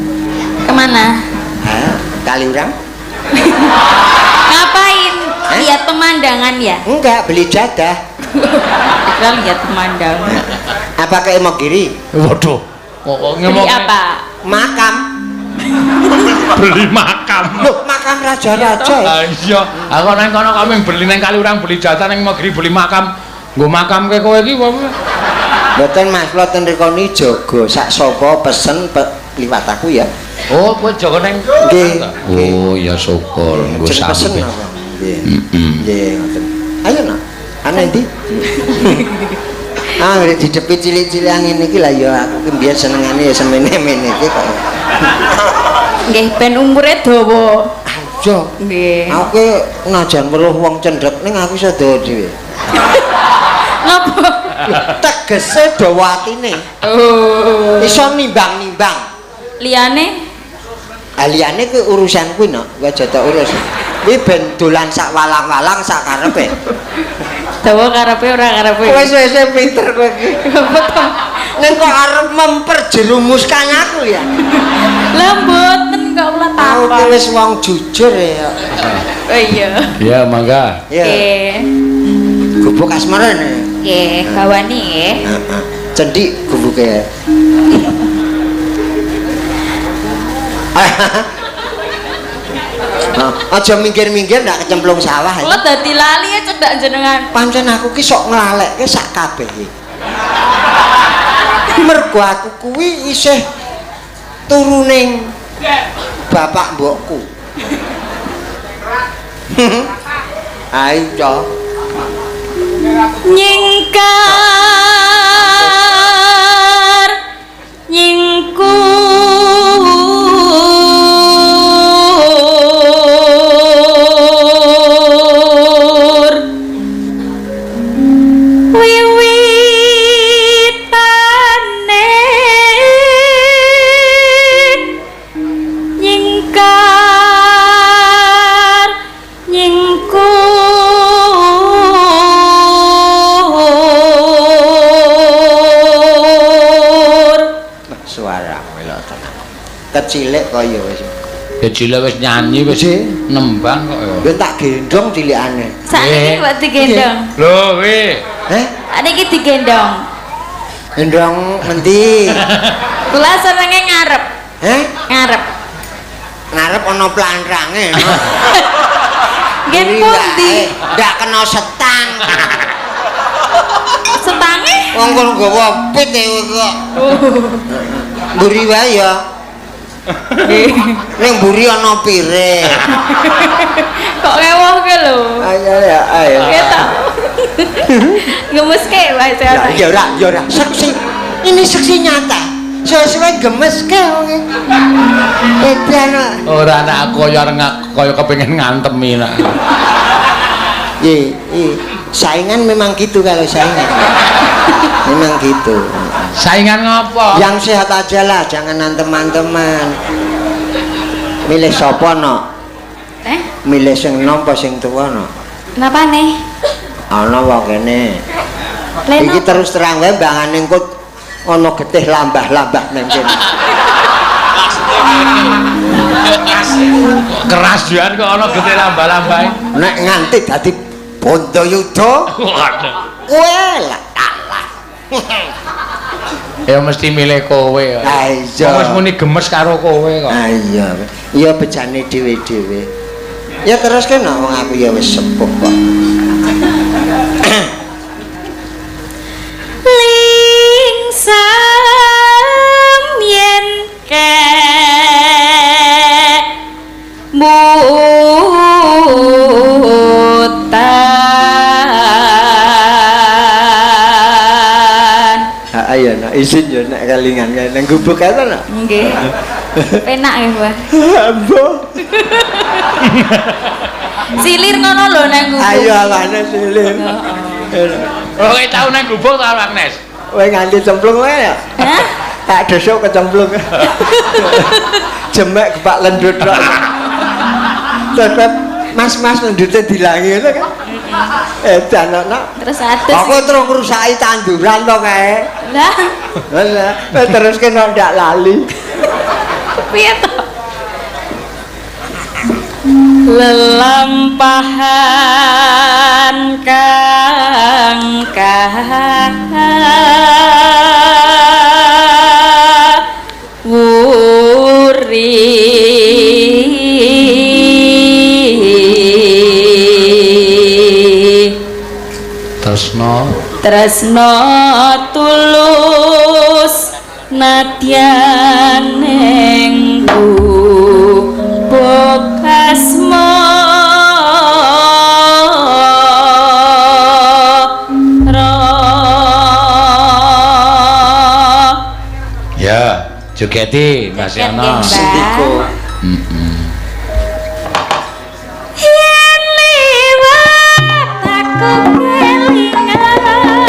Kemana? Hah? Kaliurang. Ngapain? Hah? Lihat pemandangan ya? Enggak, beli jadah. Kita lihat pemandangan. Apa ke Imogiri? Waduh. Kok Beli apa? Makam. Beli makam. Loh, makam raja-raja. Ah iya, aku nang kono kami beli nang Kaliurang beli jatah nang Imogiri beli makam. Nggo makamke kowe iki apa? Mboten Mas, kula ten riko niki jaga sak sapa pesen liwat aku ya. Oh, kowe jaga nang Nggih. Oh, ya syukur nggo pesen sampe. apa? Nggih. Nggih, ngoten. Ayo nak. Ana endi? Ah, nek didepi cilik-cilikan ngene iki lah ya aku ki mbiyen senengane ya semene-mene iki kok. Nggih, ben umure dawa. Aja. Nggih. Aku ki najan weruh wong cendhek ning aku iso dawa dhewe. Napa? Tegese dawa atine. Oh. Iso nimbang-nimbang. Liyane? Liyane kuwi urusan kuwi no, kowe aja tak urus. Kuwi ben dolan sak walang-walang sak karepe. Dawa karepe ora karepe. Wis wis pinter kowe iki. Ning kok arep memperjerumuskan aku ya. Lah mboten kok kula Aku takon. ki wis wong jujur ya. Oh iya. Ya, mangga. Ya. Nggih. Gubuk asmara ne. Nggih, gawani nggih. Heeh. Cendik gubuke. Aja minggir-minggir ndak kecemplung sawah. Kula dadi lali ya cedhak jenengan. Pancen aku ki sok nglalekke sak kabehe. Mergo aku kuwi isih turuning bapak mbokku. Ayo. Nyingkar nyingkur wiwitane nyingkar nyingkur. Suara melok tenan. Kecilik kaya wis. Ya cilik wis nyanyi wis nembang kok ya. Ya tak gendong cilikane. Sakniki kok digendong. Lho, weh. Heh? Sakniki digendong. Gendong ngendi? Kula senenge ngarep. Heh? Ngarep. Ngarep ana plantrange. Nggih pundi? Ndak kena setang. Setange? Wong kon nggawa pit e kok. Mburi wae ya. Ning mburi ana pire. Kok ngewohke lho. Ayo ya, ayo. Ketok. Gemeske wae saya. Ya ora, ya ora. Saksi. Ini saksi nyata. Suwe-suwe gemeske wong e. Edan. Ora anak aku kaya kaya kepengin ngantemi nak. Iya, iya. Saingan memang gitu kalau saingan. Memang gitu. Saingan ngopo? Yang sehat aja lah, jangan antem-anteman. Milih sapa no? Eh? Milih sing nom apa sing tuwa no? Napane? Ana wae kene. Iki terus terang wae mbangane engko ana getih lambah-lambah nang kene. Keras juan kok ana getih lambah-lambah. Nek nganti dadi Bondayuda. Waduh. Kowe lah kalah. Ya mesti milih kowe. Ha iya. Wis muni gemes karo kowe kok. Ha iya. Ya bejane dhewe-dhewe. Ya terus kena wong aku ya wis sepuh kok. Lingsem yen ke mutan. Ayo nak izin yo nek kelingan kae nang gubuk kae to nak. Nggih. Penak nggih, Mbah. Ambo. Silir ngono lho nang gubuk. Ayo alane silir. Heeh. Oh, kowe tau nang gubuk ta Agnes? Kowe nganti cemplung kowe ya? Hah? Tak desuk kecemplung. Jemek gepak lendut tok. Tetep mas-mas lendute dilangi ngono kan. Edan nak. Terus adus. Aku terus ngrusaki tanduran to kae. Lah. Lah, terus kena ndak lali. Piye to? Lelampahan kang kawuri Tresno tresno tulus nadyan ing gubuk asmara. Ya, jogeti Mbak Siana. Sendiko. Yen liwat aku kelingan gubuk.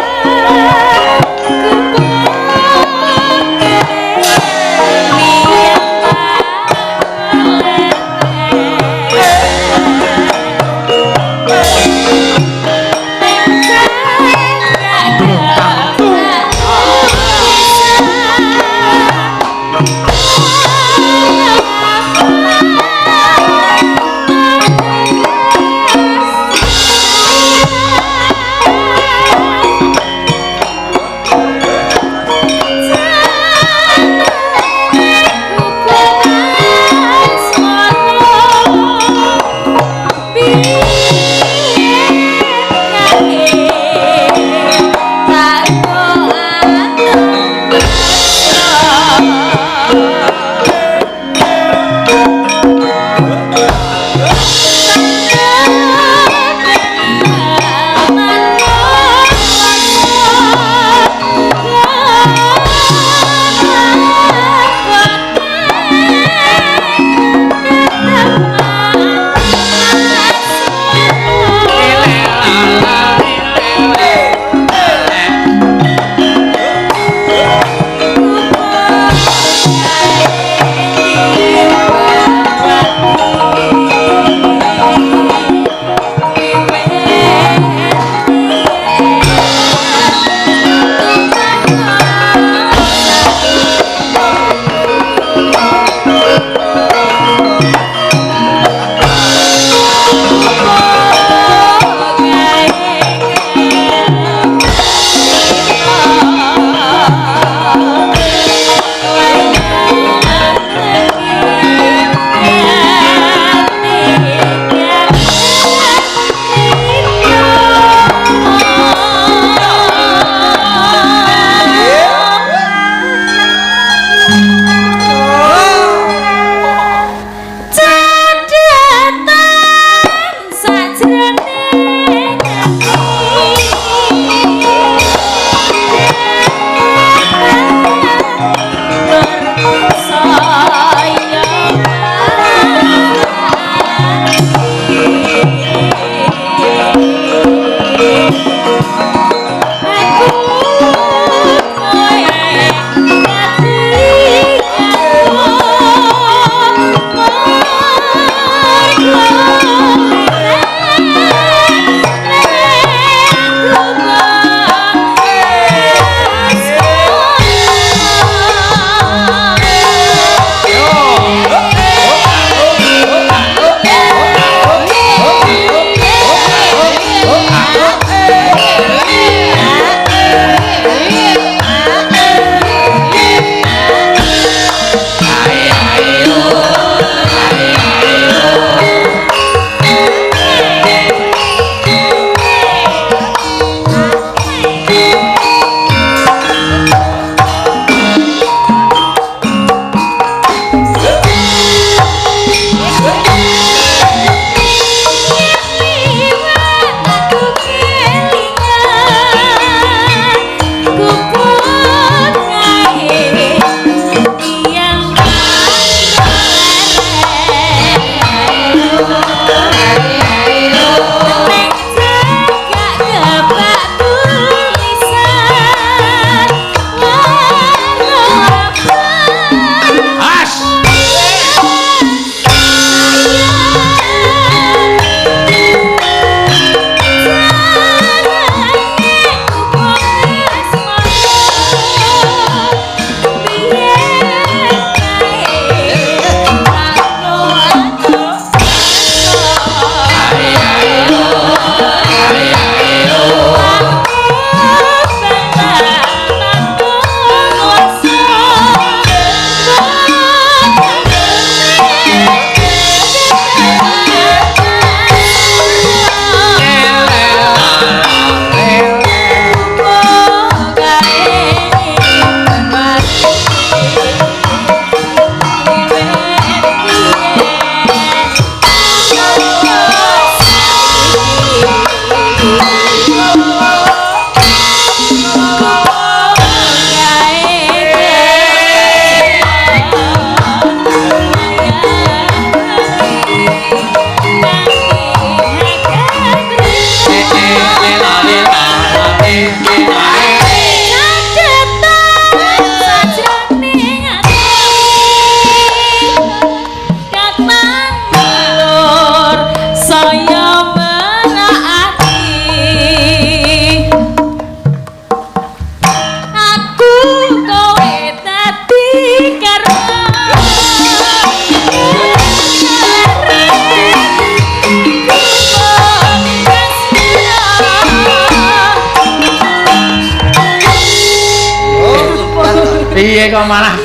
Piye kok malah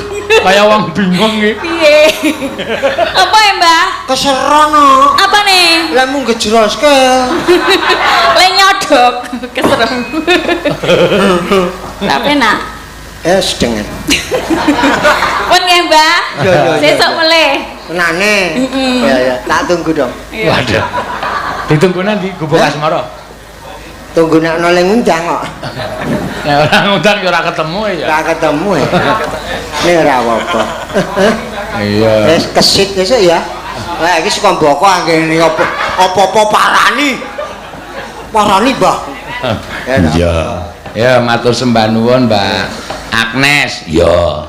kaya wong bingung iki. Piye? Apa ya, Mbah? Keserono. Apa nih? Lah mung gejroske. Le nyodok keserem. Tapi nak. Sedengan. Pun nggih, Mbah. Iya. Sesuk mulih. Tenane. Ya ya, tak tunggu dong. Waduh. Ditunggu nanti Gubuk Asmara. Tunggu nek ana sing ngundang kok. Nek ora ngundang ya ora ketemu ya. Ora ketemu ya. Nek ora apa-apa. Iya. Wis kesit besok ya. Lah iki saka mboko anggene apa-apa parani. Parani, Mbah. Iya. Ya matur sembah nuwun, Mbak Agnes. Iya.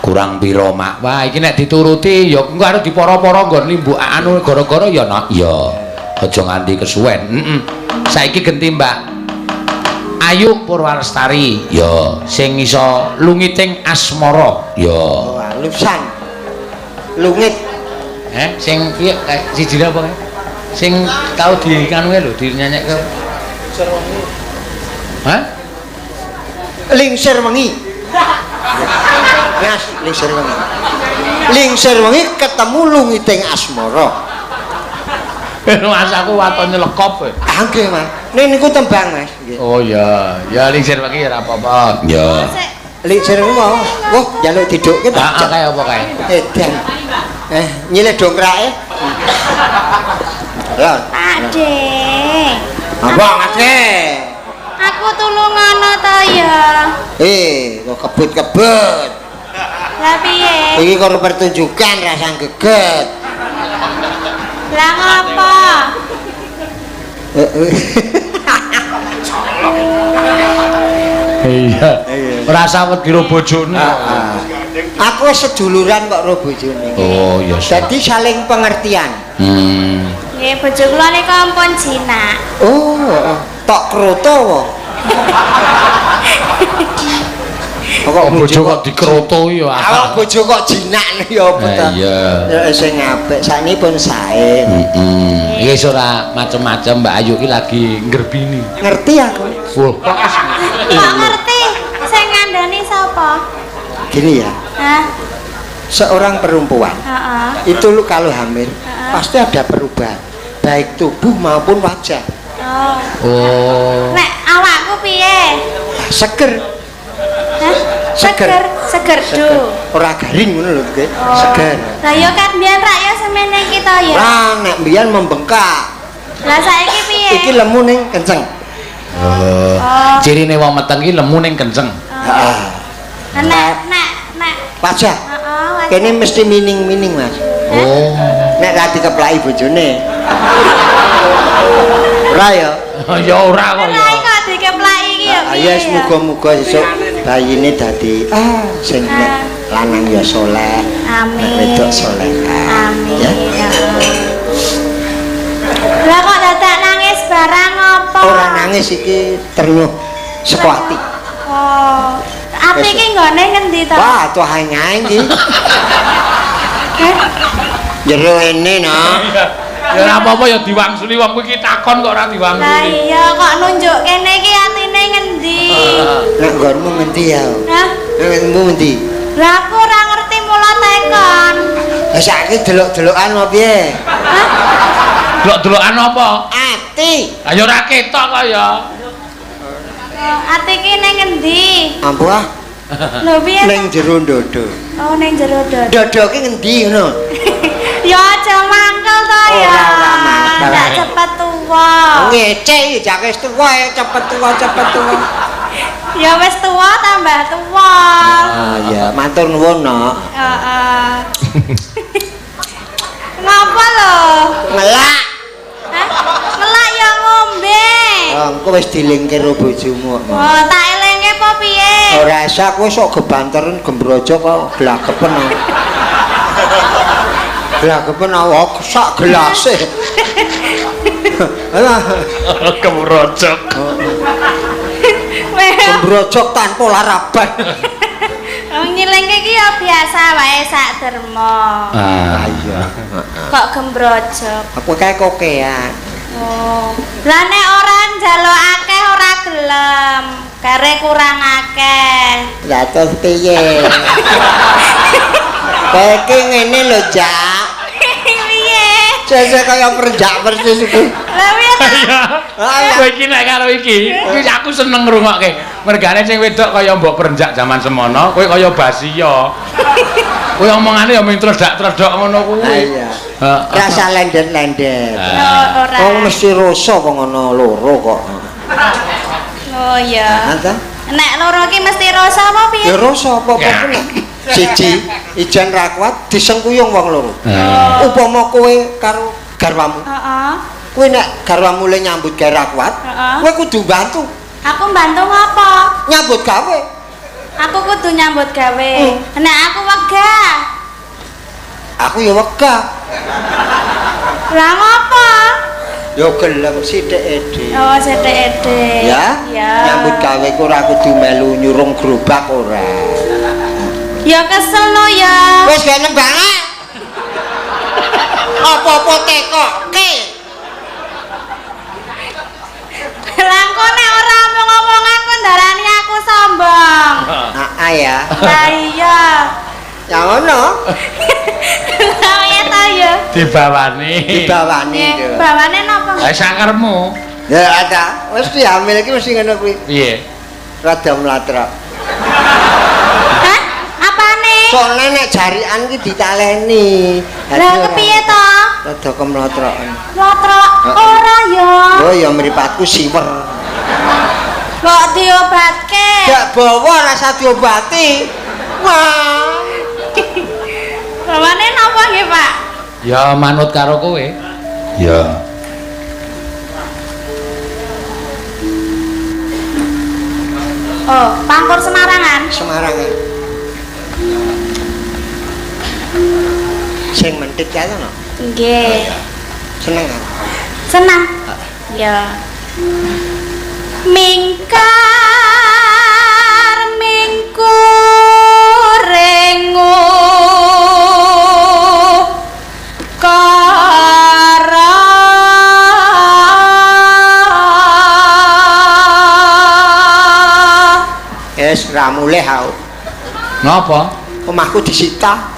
Kurang piro, Mak? Wah, iki nek dituruti ya engko arep dipara-para nggon limbuk anu gara-gara ya, Nak. Iya. Aja nganti kesuwen. Heeh. Saiki genti Mbak Ayu Purwalestari. Ya, sing iso lungiting asmara. Ya. Oh, alusan. Lungit. Sing piye sijine apa kae? Sing tau di kanuke lho, dinyanyekke. Hah? Lingsir wengi. Mas, lingsir wengi. Lingsir wengi ketemu lungiting asmara. Mas aku waton nyelekop. Ah nggih, Mas. Nek niku tembang, Mas. Nggih. Oh iya, ya lingsir wengi ya ora apa-apa. Ya. Lingsir wengi mau. Wah, njaluk didukke ta. Heeh, kae apa kae? Edan. Nyilih dongkrake. Lho, Pakde. Apa ngake? Aku tulungono to ya. Kok kebut-kebut. Lah piye? Iki kono pertunjukan rasa geget. Lah ngapa? Iya. Ora sawet kira bojone. Aku wis seduluran kok karo bojone. Oh iya. Dadi saling pengertian. Nggih, bojo kula nika ampun jinak. Oh, tok kroto wae. Kok bojo kok dikroto ya. Awak bojo kok jinak ya apa ta? Iya. Ya sing apik sakniki pun sae. Heeh. Iki wis ora macem-macem Mbak Ayu ki lagi nggerbini. Ngerti aku. Wah, kok ngerti? Sing ngandani sapa? Gini ya. Hah? Seorang perempuan. Itu lu kalau hamil pasti ada perubahan, baik tubuh maupun wajah. Oh. Oh. Nek awakku piye? Seger. Hah? Seger. Seger do. Ora garing ngono lho nggih. Seger. Lah ya kan biyen rak ya semene iki to ya. Lah nek biyen membengkak. Lah saiki piye? Iki lemu ning kenceng. Oh. Cirine wong meteng iki lemu ning kenceng. Heeh. Nek nek nek wajah. Heeh, wajah. Kene mesti mining-mining, Mas. Oh. Nek ra dikeplaki bojone. Ora ya? Ya ora kok ya. Ora kok dikeplaki iki ya piye. Ya muga-muga sesuk bayine dadi sing nek lanang ya saleh. Amin. Nek wedok saleh. Amin. Ya. Lah kok dadak nangis barang apa? Ora nangis iki ternyuh saka ati. Oh. Ati iki nggone ngendi to? Wah, tuh ae iki. Jero ene no. Ya ora apa-apa ya diwangsuli wong kuwi iki takon kok ora diwangsuli. Lah iya kok nunjuk kene iki atine ngendi? Nek nggonmu ngendi ya? Hah? Nek nggonmu ngendi? Lah aku ora ngerti mula tekon. Lah saiki delok-delokan apa piye? Hah? Delok-delokan apa? Ati. Lah ya ora ketok kok ya. Ati iki ning ngendi? Ampuh ah. Lho piye? Ning jero ndodo. Oh ning jero dodo. Dodo ki ngendi ngono? Ya aja mangkel to ya. Ora mangkel. Ndak cepet tuwa. Ngece iki jake wis tuwa ya cepet tuwa cepet tuwa. Ya wis tuwa tambah tuwa. Ah ya, matur nuwun, Nok. Heeh. Ngapa lho? Ngelak. Hah? Ngelak ya ngombe. Oh, engko wis dilingke karo bojomu kok. Oh, tak elenge apa piye? Ora usah kowe sok gebanteren gembrojo kok glagepen. Glagepen awak sak gelase. Alah, Gembrojok. Gembrojok tanpa laraban. Wong nyilingke iki ya biasa wae sak derma. Ah iya. Kok gembrojok. Aku kae kokean. Oh. Lah nek ora njaluk akeh ora gelem. Kare kurang akeh. Lah terus piye? Kowe iki ngene lho, Jak. Piye? Sesuk kaya perjak persis iki. Lah piye ta? Kowe iki nek karo iki, iki aku seneng ngrungokke. Mergane sing wedok kaya mbok perenjak jaman semono, kowe kaya basiya. Kowe omongane ya mung tredak-tredok ngono kuwi. Iya. Heeh. Rasa lendet-lendet. Oh, ora. Wong mesti rasa wong ana loro kok. Oh iya. Ha ta? Nek loro ki mesti rasa apa piye? Ya rasa apa-apa pun. Siji, ijen ra kuat disengkuyung wong loro. Upama kowe karo garwamu. Heeh. Kowe nek garwamu le nyambut gawe ra kuat, kowe kudu bantu. Aku bantu ngapa? Nyambut gawe. Aku kudu nyambut gawe. Nek aku wegah. Aku ya wegah. Lah ngapa? Ya gelem sithik ede. Oh, sithik ede. Ya. Nyambut gawe ku ora kudu melu nyurung gerobak ora. Ya kesel lo ya. Wis gak banget. Apa-apa tekoke. Lah kok nek ora omong-omongan kok ndarani aku sombong. Heeh ya. Lah iya. Ya ngono. Lah iya ta ya. Dibawani. Dibawani. Bawane napa? Lah sakarepmu. Ya ada. Mesti hamil iki mesti ngono kuwi. Piye? Rada mlatrok. Hah? Apane? Soale nek jarian ki ditaleni. Lah kepiye to? Rada kemlotrokan. Mlotrok ora ya. Oh ya mripatku siwer. Kok diobatke? Gak bawa rasa diobati. Wah. Bawane napa nggih, Pak? Ya manut karo kowe. Ya. Oh, Pangkur Semarangan. Semarangan. Sing mentit kae to, no? Nggih. Seneng aku. Seneng. Ya. Mingkar mingkurengu kara. Wis ra mulih aku. Napa? Omahku disita.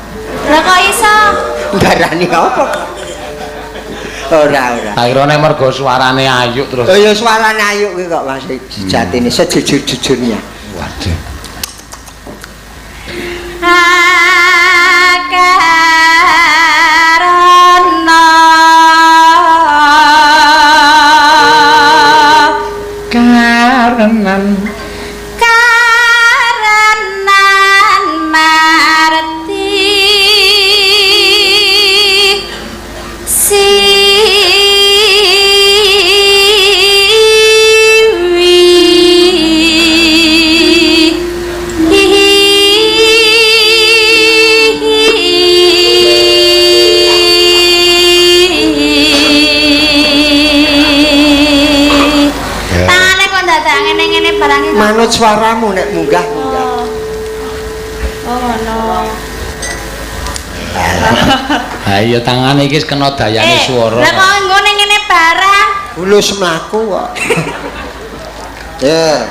Lah kok iso? Ndarani apa? Ora, ora. Akhirnya mergo suarane ayu terus. Oh ya suarane ayu kuwi kok Mas sejatine sejujur-jujurnya. Waduh. Akarana karenan karenan marti siwi. Tangane kok dadak ngene-ngene barang iki. Manut suaramu nek munggah-munggah. Oh, ngono. Ha iya tangane iki wis kena dayane swara. Lah kok nggone ngene barang? Bulus mlaku kok. Ya.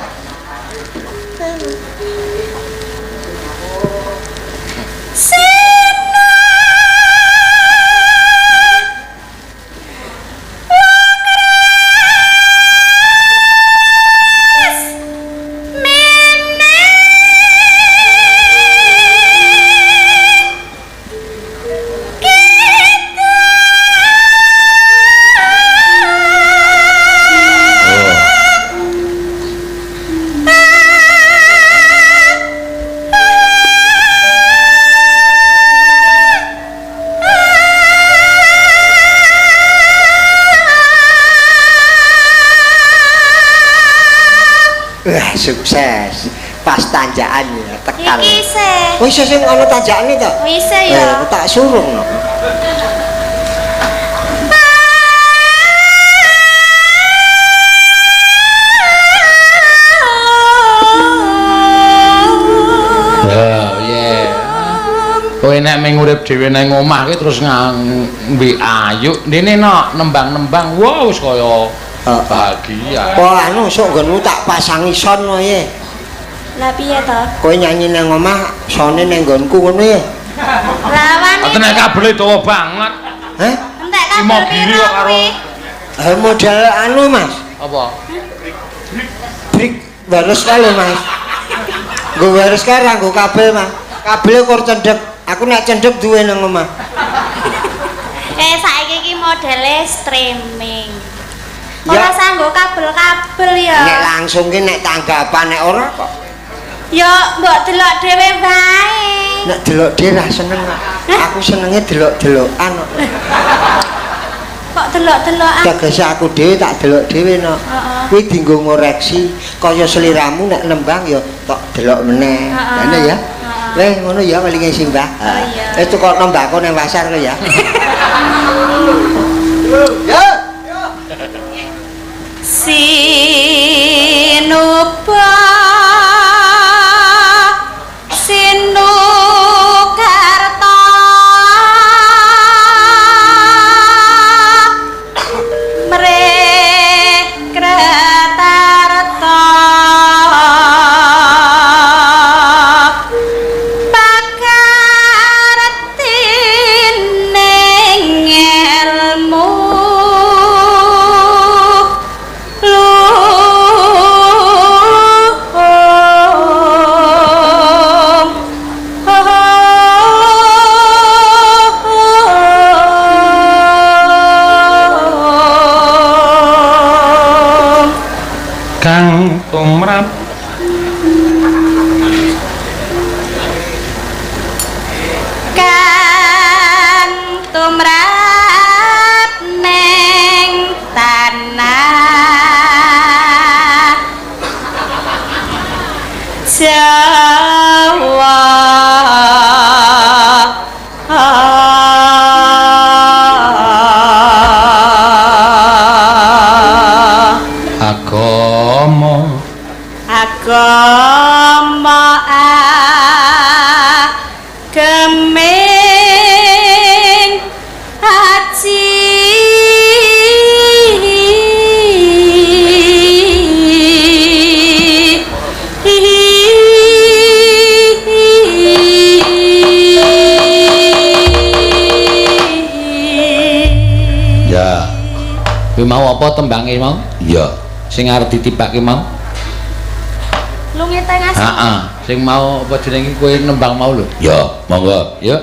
Wah, sukses. Pas tanjakan ya, tekan. Iki isih. Oh, isih sing ana tanjakane to? Oh, isih ya. Tak surung no. Ya, iya. Kowe nek mung urip dhewe nang omah ki terus nganggo ayu, ndene no nembang-nembang, wow wis kaya Heeh. Bahagia. Apa anu sok nggonmu tak pasangi son wae. Lah piye to? Kowe nyanyi nang omah, sone nang nggonku ngono ya. Lawan Ate nek kabele dawa banget. Hah? Entek kabel Imogiri piro kok karo kuwi? Eh model anu Mas. Apa? Brick wireless kae lho Mas. Nggo wireless kae ra nggo kabel Mas. Kabele kur cendhek. Aku nek cendhek duwe nang omah. Eh saiki iki modele streaming. Ya. Ora sanggo kabel-kabel ya. Nek langsung ki nek tanggapan nek ora kok. Ya mbok delok dhewe wae. Nek delok dhewe ra seneng kok. Aku senenge delok-delokan kok. Kok delok-delokan? Tegese aku dhewe tak delok dhewe no. Heeh. Kuwi dienggo ngoreksi kaya seliramu nek nembang ya tok delok meneh. Heeh. Ngene ya. Heeh. Weh ngono ya welinge simbah. Oh, iya. Wis tukokno mbako nang pasar kowe ya. Ya. Sinuba Sinukarta Mrih Kretarta Pakartining ilmu luhung. Kang tumrap Kang tumrap ning tanah Jawa. Agama Agama ageming aji Ya. Kuwi mau apa tembange mau? Iya. Sing arep ditibake mau? Lunge tengah. Heeh. Sing mau apa jenenge kowe nembang mau lho? Ya, monggo. Yuk.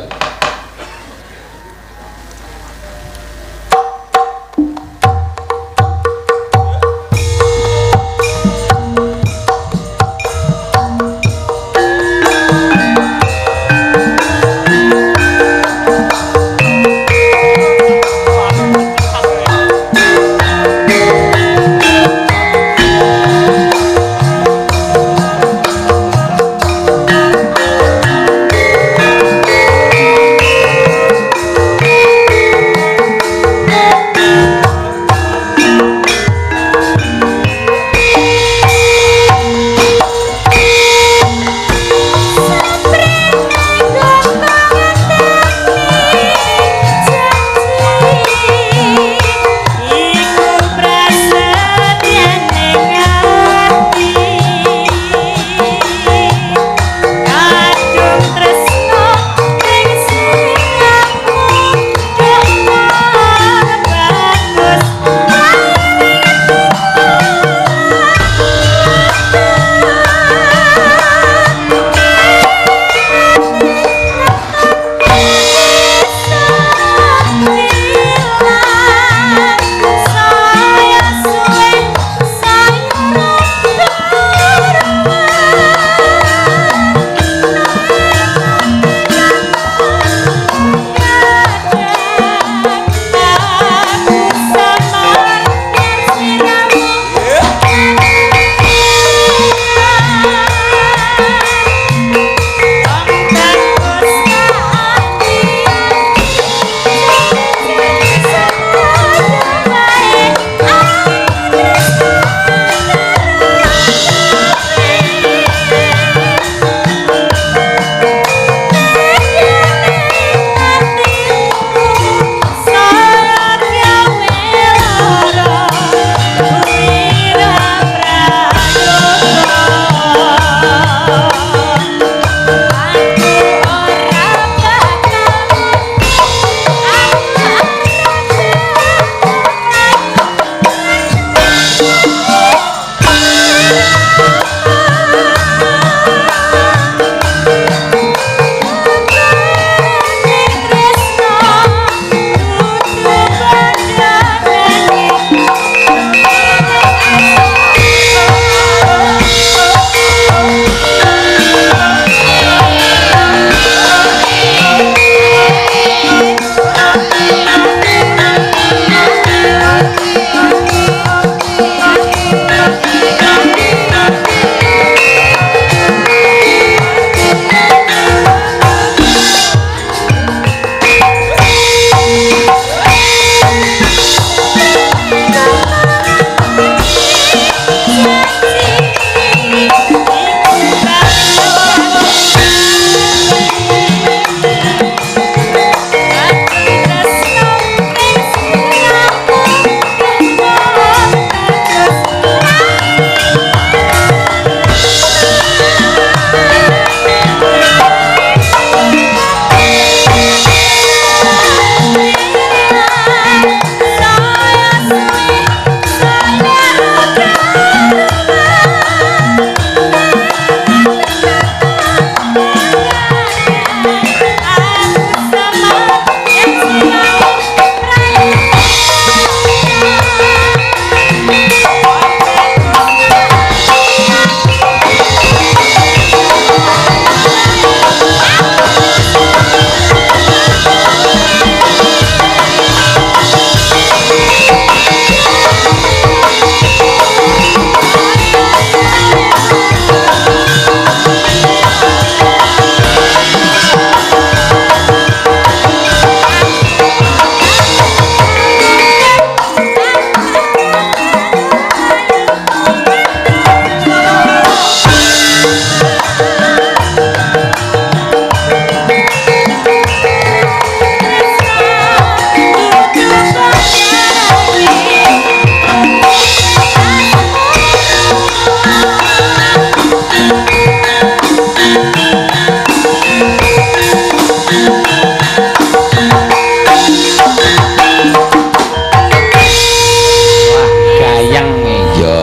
Wah, gayeng iya.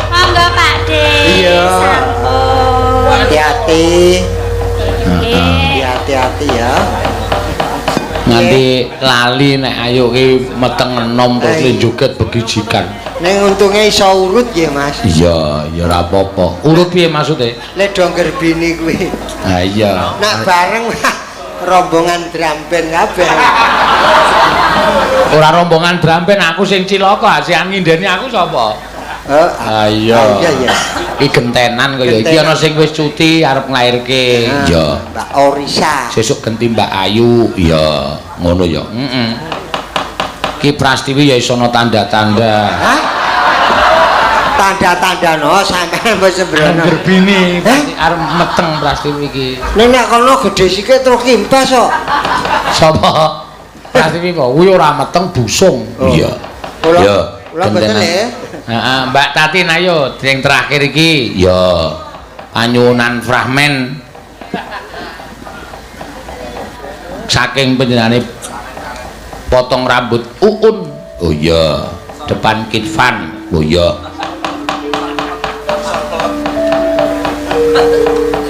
Monggo Pak De. Iya. Sampun. Hati-hati. Heeh. Hati-hati ya. Nganti lali nek ayo ki meteng enom terus Ayo. joget begijikan. Ning untunge iso urut ya, Mas. Iya, ya ora apa-apa. Urut piye maksude? Le do nggerbini kuwi. Ha iya. Nak bareng rombongan drum band kabeh. Ora rombongan drum band, aku sing cilaka, asian ngindeni aku sapa? Oh, Ha iya. Iya ya. Iki gentenan kaya iki ana sing wis cuti arep nglairke. Iya. Mbak Orisa. Sesuk genti Mbak Ayu. Iya, ngono ya. Heeh. Ki Prastiwi ya iso ana tanda-tanda. Hah? Tanda-tanda no sampean wis sembrono. Gerbini Hah? arep meteng Prastiwi iki. Nek nek kono gedhe sikik terus kimpes kok. Sapa? Prastiwi kok kuwi ora meteng busung. Oh. Iya. Kula Iya. kula mboten Gentenan. le. Heeh, Mbak Tatin ayo sing terakhir iki. Ya. Panyuwunan fragmen saking panjenengane potong rambut Uun. Oh iya, depan Kitvan. Oh iya.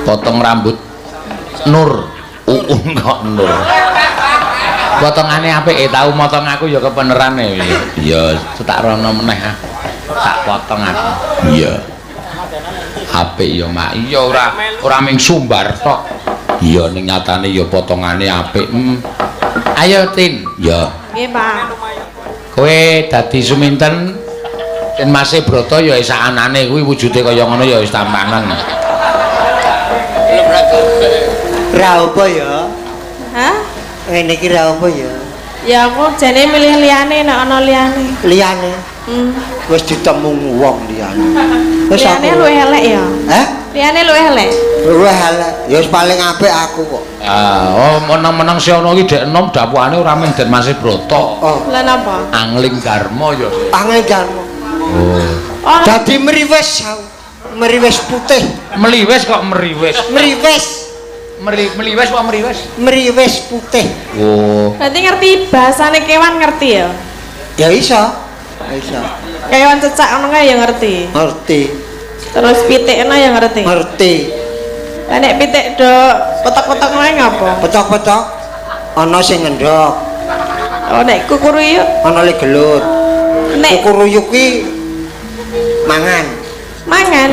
Potong rambut Nur. Uun kok Nur. Potongane apik tau motong aku ya kebeneran e. Iya, tak rono meneh ah. Tak potong aku. Iya. Apik ya, Mak. Iya ora ming sumbar tok. Iya ning nyatane ya potongane apik. Ayo Tin. Ya. Nggih, Pak. Kowe dadi suminten Tin Mase Brata ya wis anane kuwi wujude kaya ngono ya wis tampanan. Ra apa ya? Hah? Ngene iki ra apa ya? Ya aku jane milih liyane nek ana liyane. Liyane wis ditemu wong liyane. Wis Liyane luwih elek ya. Hah? Liyane luwih elek. Luwih elek. Ya wis paling apik aku kok. Ah, oh meneng-meneng si ana iki dek enom dapukane ora mung Den Mase Brata. Oh, Lah napa? Angling Darma ya. angel jalmu. Oh. Oh, Dadi meriwes aku. Meriwes putih. Meliwes kok meriwes. Meriwes, Meliwes apa meriwes? meriwes putih. Oh. berarti ngerti bahasane kewan ngerti ya? Ya iso. Ya iso. Kewan cecak ngono kae ya ngerti. Ngerti. Terus pitikno ya ngerti. Ngerti. Lah nek pitik do petok-petok ngono ngapa? Petok-petok ana sing ngendhok. Oh nek kukuruyuk ana le gelut. Nek kukuruyuk ki mangan. Mangan.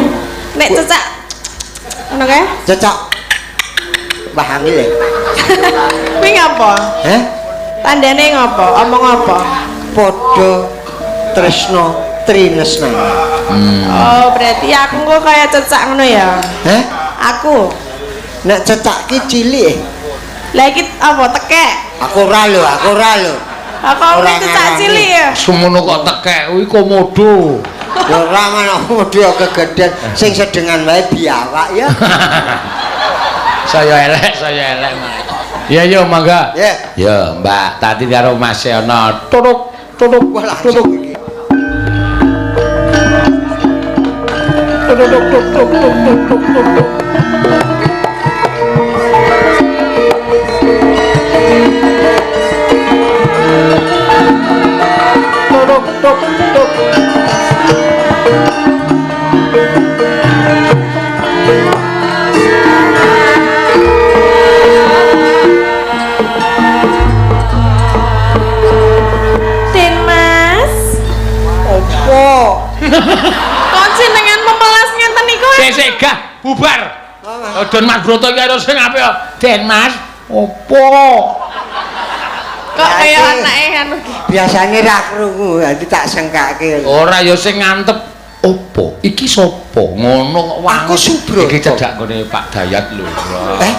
Nek cecak ngono kae? Cecak. Wah angel e. Kuwi ngapa? Heh? Tandane ngapa? Omong apa? Padha tresna trinesna. Oh, berarti aku kok kaya cecak ngono ya? Heh? Aku. Nek cecak ki cilik. Lah iki apa tekek? Aku ora lho, aku ora lho. Aku ora cecak cilik ya. Semono kok tekek kuwi komodo. Ya ora ngono komodo ya kegedhen sing sedengan wae biawak ya. Saya elek, saya elek. Ya yo mangga. Ya. Ya, Mbak Tati karo Mas Seno. Tutuk tutuk tutuk. Tutuk tuk tuk tuk tuk tuk tuk. Tuk tuk tuk. Den Mas. Opo? Kok jenengan memelas ngeten niku? Sik gah bubar. Don Mas Broto iki karo sing apik. Den Mas, opo? Kok kaya anake anu ki. Biasane ra krungu, dadi tak sengkake. Ora ya sing ngantep opo? Iki sapa? Ngono kok aku Subroto. Iki cedhak nggone Pak Dayat lho. Eh?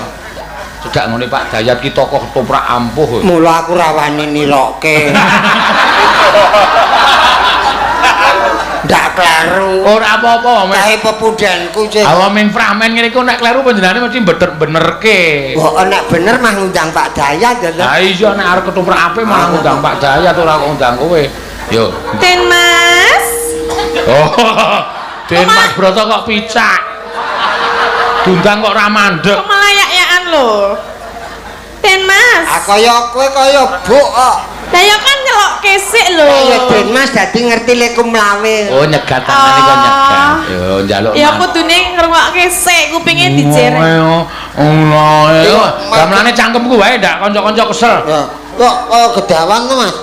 Cedhak nggone Pak Dayat ki tokoh ketoprak ampuh. Mula aku ra wani nirokke. Ndak kleru. Ora apa-apa, Mas. Kae pepudanku sih. Awa ming framen ngene iku nek kleru panjenengane mesti bener-benerke. Kok nek bener mah ngundang Pak Dayat ya. Lah iya nek arep ketoprak apik malah ngundang Pak Dayat ora kok ngundang kowe. Yo. Den Mas. Oh. Den Mas Broto kok picak. Diundang kok ora mandek. Kok malah yak-yakan lho. Den Mas. Ah kaya kowe kaya buk kok. Lah ya kan nyelok kesik lho. Kaya Den Mas dadi ngerti leku mlawe. Oh nyegat tangane kok nyegat. Yo njaluk. Ya kudune ngrungokke sik kupinge dijerek. Ngono. Gamelane cangkemku wae ndak kanca-kanca kesel. Ya. Kok kaya gedawan to Mas?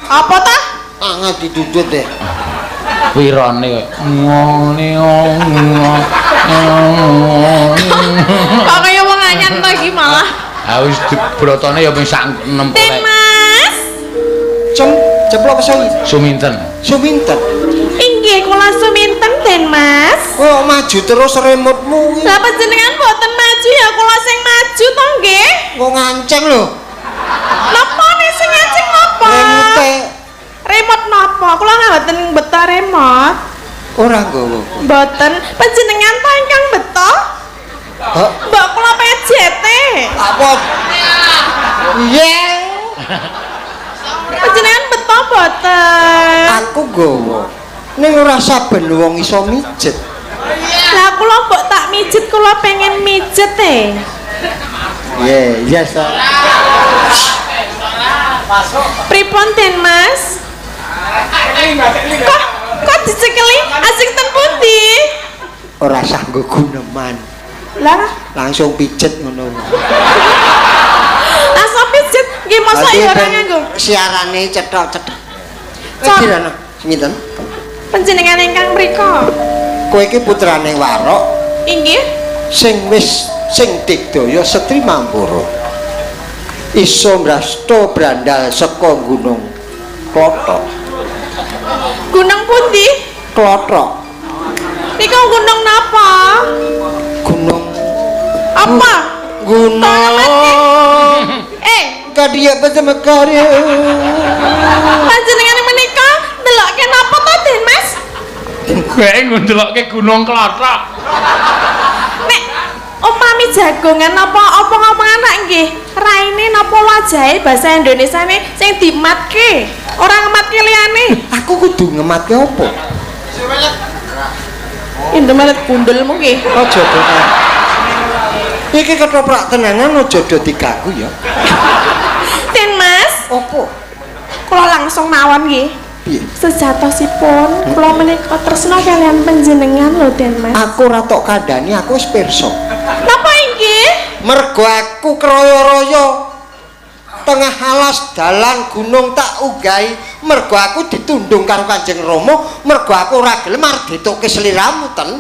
Apa ta? Angel didudut deh. Wirane ngene ngono. Kok kaya wong anyan to iki malah. Ha wis brotone ya ping sak 6 Den Mas. Ceplok kesuwi. Suminten. Suminten. Inggih kula suminten Den Mas. Kok maju terus remote-mu iki. Lah panjenengan mboten maju ya kula sing maju to nggih. Kok nganceng lho. Napa nih sing nganceng napa? Remote. Remote napa? Kula mboten beto remote. Ora nggawa. Mboten. Panjenengan ta ingkang beto? Hah? Mbok kula PJT. Apa? Iya. Panjenengan beto mboten? Aku nggawa. Ning ora saben wong iso mijet. Lah kula mbok tak mijet, kula pengen mijet e. Iya, iya sa. Pripun Den Mas? Kok dicekeli asing ten pundi? Ora sah nggo guneman. Lah langsung pijet ngono. Langsung pijet nggih mosok ya ora nganggo. Siarane cethok-cethok. Kirana sinten? Panjenengan ingkang mriku. Kowe iki putrane Warok. Inggih. Sing wis sing digdaya Setri Mampura. Iso mrasta brandal saka Gunung Klothok. Gunung pundi? Klothok. Niku gunung napa? Gunung apa? Gunung. Kadiya besemekare. Panjenengan menika ndelokke napa to, Den Mas? Kowe ndelokke Gunung Klothok. Nek umpami jagongan napa opong-opongan rak nggih, raine napa wajahe basa Indonesiane sing dimatke, ora ngematke liyane. Aku kudu ngematke apa? Indomaret gundelmu ki. Aja do. Iki ketoprak tenanan aja do digagu ya. Den Mas. Opo? Kula langsung mawon nggih. Piye? Sejatosipun kula menika tresna kalian panjenengan lho, Den Mas. Aku ora tok kandhani, aku wis pirsa. Napa inggih? Mergo aku kroyo-royo tengah alas dalan gunung tak unggahi, mergo aku ditundung karo Kanjeng Rama, mergo aku ora gelem arep ditukke sliramu ten.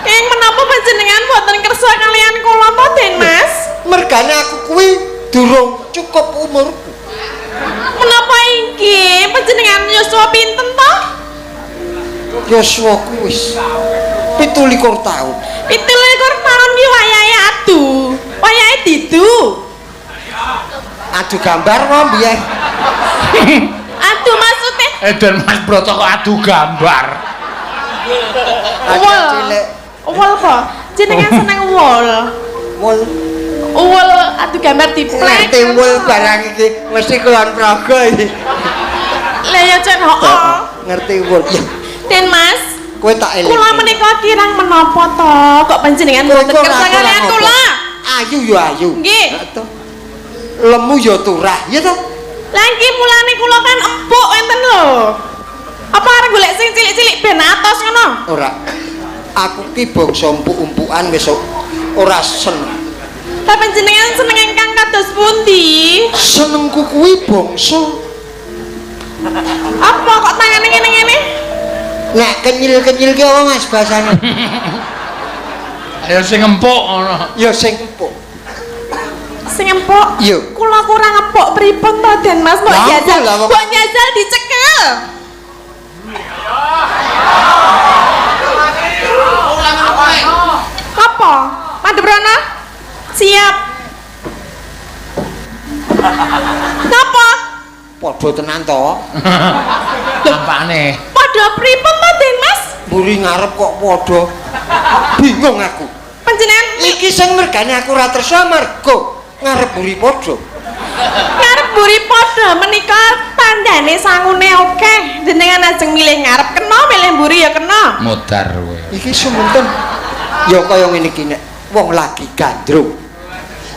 Ing menapa panjenengan boten kersa kalian kula to, Den Mas? Mergane aku kuwi durung cukup umurku. Menapa inggih? Panjenengan yuswa pinten to? Yuswa ku wis 17 taun. 17 taun ki wayahe adu. Wayahe didu. Adu gambar kok mbiyen. Adu maksude Den Mas Broto kok adu gambar. Adu cilik. Wol kok. Jenengan seneng wol. Wol. Wol adu gambar diplek. Ngerti wol barang iki mesti kulon progo iki. Lah ya jan heeh. Ngerti wol. Den Mas, kowe tak eling. Kula menika kirang menapa to? Kok panjenengan mboten kersa kalian kula? Ayu ya ayu. Nggih. Lemu ya turah, ya to? Lah nggih mulane kula kan empuk enten lho. Apa arep golek sing cilik-cilik ben atos ngono? Ora. Aku ki bangsa empuk-empukan wis ora seneng. Lah panjenengan seneng ingkang kados pundi? Senengku kuwi bangsa. Apa kok tangane ngene-ngene? Nek kenyil-kenyil ki apa Mas bahasane? Ya sing empuk ngono. Ya sing empuk. Sing empuk? Iya. Kula kurang empuk pripun to Den Mas? Mbok jajal, mbok jajal dicekel. Apa? Madhep rono? Siap. Napa? Padha tenan to? Apane? Padha pripun to Den Mas? Mburi ngarep kok padha. Bingung aku. Panjenengan iki sing mergane aku ora tresna mergo ngarep mburi padha. Ngarep mburi padha menika tandane sangune akeh. Jenengan ajeng milih ngarep kena, milih mburi ya kena. Modar kowe. Iki sumunten ya kaya ngene iki nek wong lagi gandrung.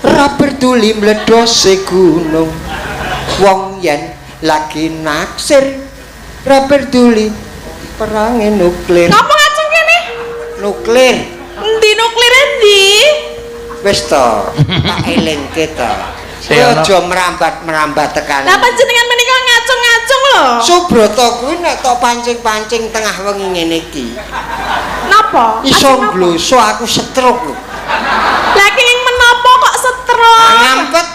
Ra peduli mledhose gunung. Wong yen lagi naksir ra peduli perange nuklir. Napa ngacung kene? Nuklir. Endi nuklire endi? Wis to, tak elingke to. Kowe aja merambat-merambat tekan. Lah panjenengan menika ngacung-ngacung lho. Subrata kuwi nek tok pancing-pancing tengah wengi ngene iki. Napa? Iso ngloso aku stroke lho. Lah kenging menapa kok stroke? Ngampet.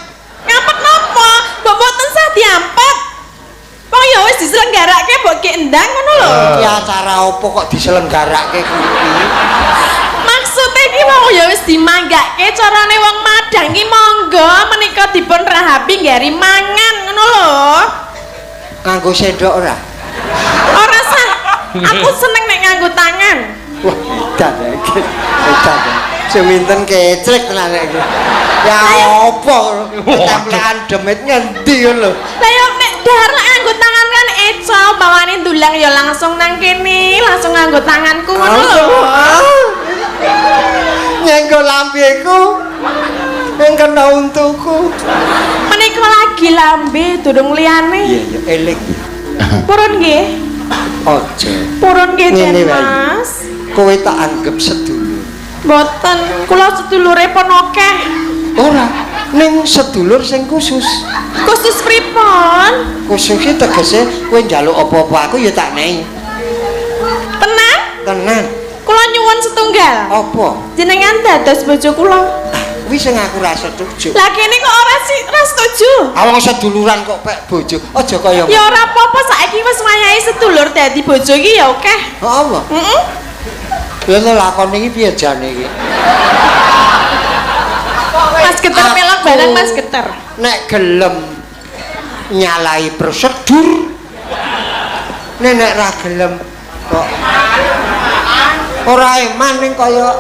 Ngampet napa? Mbok mboten sah diampet. Wong ya wis diselenggarake mbok ki endang ngono lho. Iki acara opo kok diselenggarake kuwi? Maksude iki wong ya wis dimanggake carane wong madang ki monggo menika dipun rahapi nggari mangan ngono lho. Nganggo sendok ora? Ora sah. Aku seneng nek nganggo tangan. Wah, edan iki. Edan. Sewinten kecrek tenan iki. Ya opo templekan demit ngendi ngono lho. Lah ya nek dahar lek nganggo tangan kan eco bawane ndulang ya langsung nang kene, langsung nganggo tanganku ngono lho. Nyenggo lambeku yang kena untuku. Menika lagi lambe durung liyane. Iya iya eling. Purun nggih. Aja. Purun nggih Den Mas. Kowe tak anggap sedulur. Mboten, kula sedulure pun akeh. Ora, ning sedulur sing khusus. Khusus pripun? Khusus iki tegese kowe njaluk apa-apa aku ya tak nehi. Tenan? Tenan. Kula nyuwun setunggal. Apa? Jenengan dados bojo kula. Kuwi sing aku ora setuju. Lah kene kok ora sih ora setuju? Awong seduluran kok pek bojo. Aja kaya ya ora apa-apa saiki wis wayahe sedulur dadi bojo iki ya akeh. Heeh. Heeh. Ya lho lakon iki piye jane iki? Mas Geter melok bareng Mas Geter. Nek gelem nyalai prosedur. Nek nek ra gelem kok ora eman ning kaya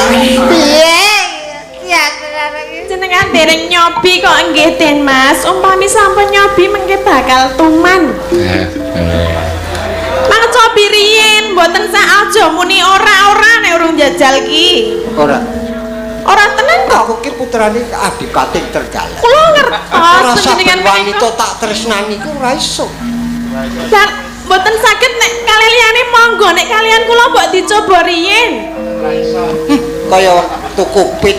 piye? Ya jenengan dereng nyobi kok nggih Den Mas. Umpami sampun nyobi mengke bakal tuman. Mang cobi riyin mboten sak aja muni ora-ora nek urung jajal ki. Ora. Ora tenan kok. Aku ki putrane Adipati Trenggalek. Kula ngertos panjenengan wanita tak tresnani ku ora iso. Lah mboten saged nek kali liyane monggo, nek kalian kula mbok dicoba riyin. Ora iso. Kaya tuku pit.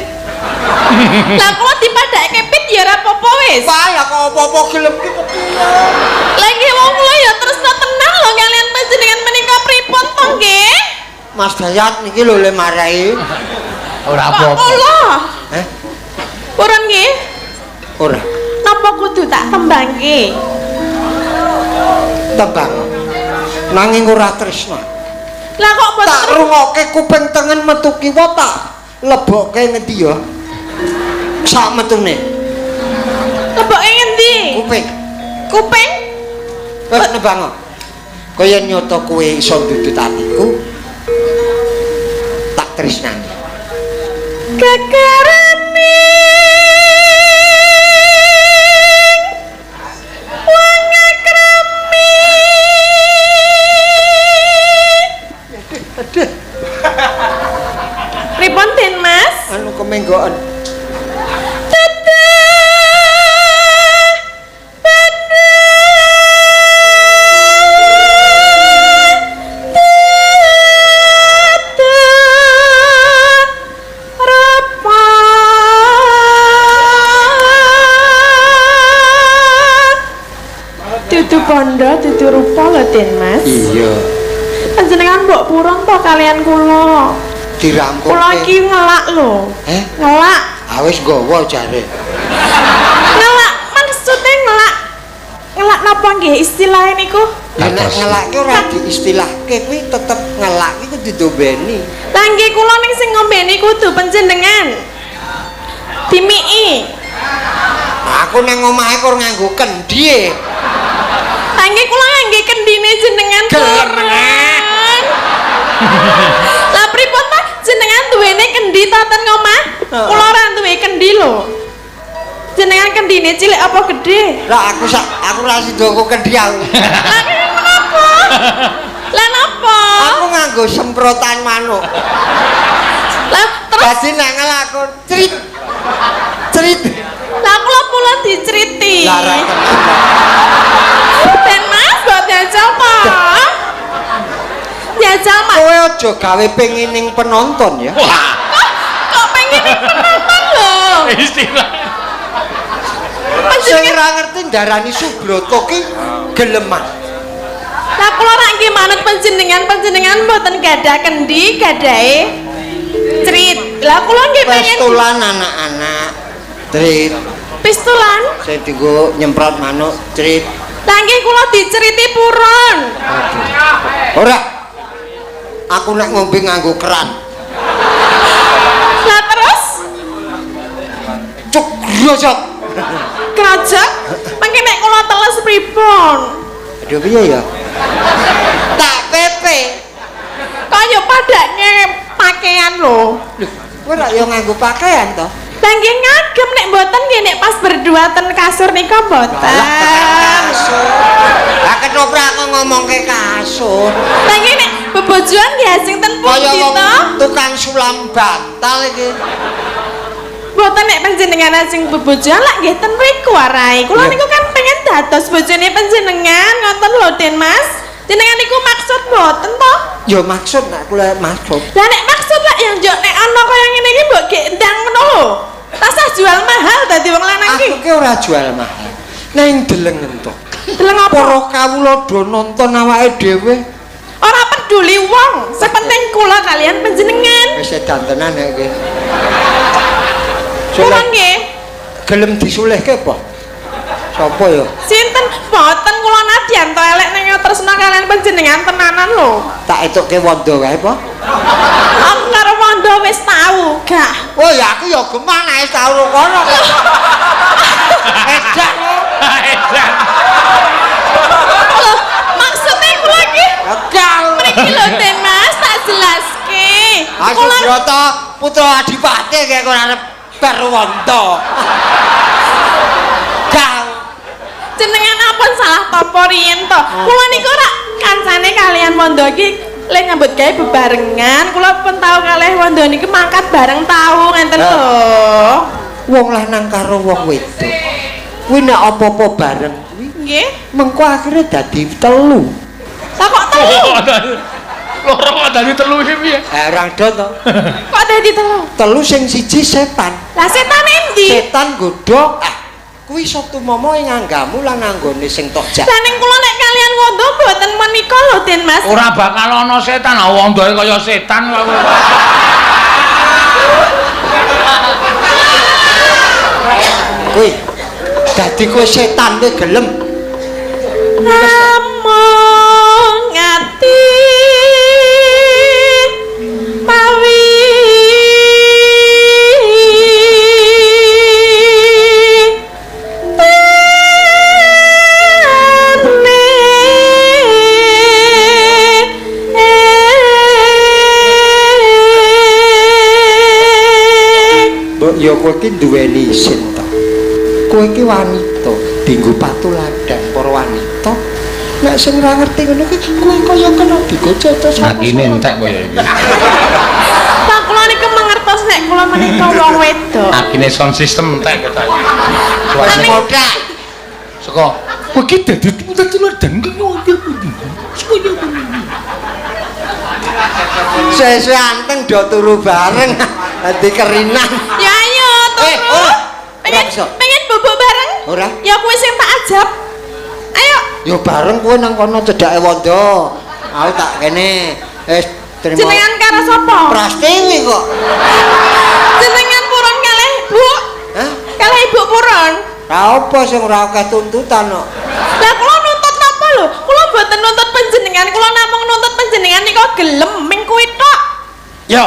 Lah kula dipadhake pit ya ora apa-apa wis. Wah, lah kok apa-apa gelem ki kepiye? Lah nggih wong kula ya tresna tenan lho kalian panjenengan menika pripun to nggih? Mas Dayat niki lho le marai. Ora apa-apa. Kula. Heh? Purun nggih? Ora. Napa kudu tak tembangke? Tembang. Nanging ora tresna. Lah kok mboten tak rungokke kuping tengen metu kiwa tak lebokke ngendi ya? Sak metune. Lebokke ngendi? Kuping. Kuping? Wis nembang. Kaya nyata kowe iso ndudut atiku. Tak tresnani. Kekerane wong akrami. Aduh. Pripun Den Mas? Anu kemenggoken. Dudu bondo, dudu rupa lho Den Mas. Iya. Panjenengan mbok purun to kalian kula. Dirampungke. Kula iki ngelak lho. Eh? Ngelak. Ah wis nggawa jare. Ngelak maksudnya ngelak. Ngelak napa nggih istilahé niku? Lah nek ngelak ki ora diistilahke kuwi tetep ngelak ki kudu didombeni. Lah nggih kula ning sing ngombeni kudu panjenengan. Dimiki. Aku nang omahe kok nganggo kendi e. Lah nggih kula ngangge kendine jenengan. Gelem. Lah pripun ta jenengan duwene kendi ta ten ngomah? Kula ora duwe kendi lho. Jenengan kendine cilik apa gedhe? Lah aku sak aku ora sida kok kendi aku. Lah menapa? Lah napa? Aku nganggo semprotan manuk. Lah terus dadi nek ngelak aku crit. Crit. Lah kula pula dicriti. Lah ra tenan. Ben Mas mbok jajal ta? Jajal Mas. Kowe aja gawe pengening penonton ya. Wah. Kok pengening penonton lho? Istilah. Sing ora ngerti ndarani Subroto ki geleman. Lah kula rak nggih manut panjenengan, panjenengan mboten gadah kendi, gadahe crit. Lah kula nggih pengen pistolan anak-anak. Crit. Pistolan? Sing dienggo nyemprot manuk crit. Lah nggih kula diceriti purun. Ora. Aku nek ngombe nganggo keran. Lah terus? Cuk grojok. Grojok? Mangke nek kula teles pripun? Aduh piye ya? Tak pepe. Kaya padake pakaian lho. Lho, kowe rak ya nganggo pakaian to? Lah nggih ngagem nek mboten nggih nek pas berdua ten kasur nika mboten. Kasur. Lah ketoprak aku ngomongke kasur. Lah nggih nek bebojoan nggih asing ten pundi to? Tukang sulam bantal iki. Mboten nek panjenengan asing bebojoan lak nggih ten mriku arahe. Kula niku kan pengen dados bojone panjenengan ngoten lho Den Mas. Jenengan niku maksud mboten to? Ya maksud nek kula maksud. Lah nek maksud lak ya njuk nek ana kaya ngene iki mbok gek ndang ngono lho. Tasah jual mahal dadi wong lanang iki. Aku ki ora jual mahal. Neng deleng ento. Deleng apa? Para kawula do nonton awake dhewe. Ora peduli wong, sepenting kula kalian panjenengan. Wis edan tenan nek iki. Kula nggih. Gelem disulehke apa? Sapa ya? Sinten? Mboten kula nadyan to elek ning tresna kalian panjenengan tenanan lho. Tak etukke wondo kae apa? Aku karo wondo wis tau, gak. Oh ya aku ya gemah nek wis tau kono. Edan. Edan. Lho, maksudnya kula iki gagal. Mriki lho Den Mas, tak jelaske. Aku Subroto putra adipati kaya kok arep bar wondo. Jenengan ampun salah tampa riyen to. Kula niku rak kancane kalian wondo iki Le nyambut gawe bebarengan, kula pun tau kalih wondo niki mangkat bareng tau ngenten lho. Wong lanang karo wong wedok. Kuwi nek apa-apa bareng kuwi nggih, mengko akhire dadi telu. Lah kok telu? Loro kok dadi telu iki piye? Ora do to. Kok dadi telu? Telu sing siji setan. Lah setan endi? Setan godhog. Ah, kuwi iso tumomo ing anggamu lan anggone sing tok jak. Lah ning kula nek kalian wondo mboten menika lho, Den Mas. Ora bakal ana setan, ah wondoe kaya setan kok. Kuwi dadi kowe setan kowe gelem. Namung ati mawi Mbok ya kowe iki duweni isin to. Kowe iki wanita, dinggo patuladan para wanita. Nek sing ora ngerti ngono iki kowe kaya kena digoco to sapa. Akine entek kaya iki. Pak kula niku mangertos nek kula menika wong wedok. Akine sound system entek kok ta. Suarane kodak. Saka kowe iki dadi teladan Sesuk anteng do turu bareng dadi kerinan. Ya ayo turu. Ora. Pengen bobok bareng? Ora. Ya kowe sing tak ajab. Ayo. Ya bareng kowe nang kono cedhake wondo. Aku tak kene. Wis trimo. Jenengan karo sapa? Prastiwi kok. Jenengan purun kalih Bu. Hah? Kalih Ibu purun. Ra apa sing ora akeh tuntutan kok. Lah kula nuntut napa lho? Kula mboten nuntut panjenengan, kula namung nuntut panjenengan nika gelem ming kuwi tok. Ya.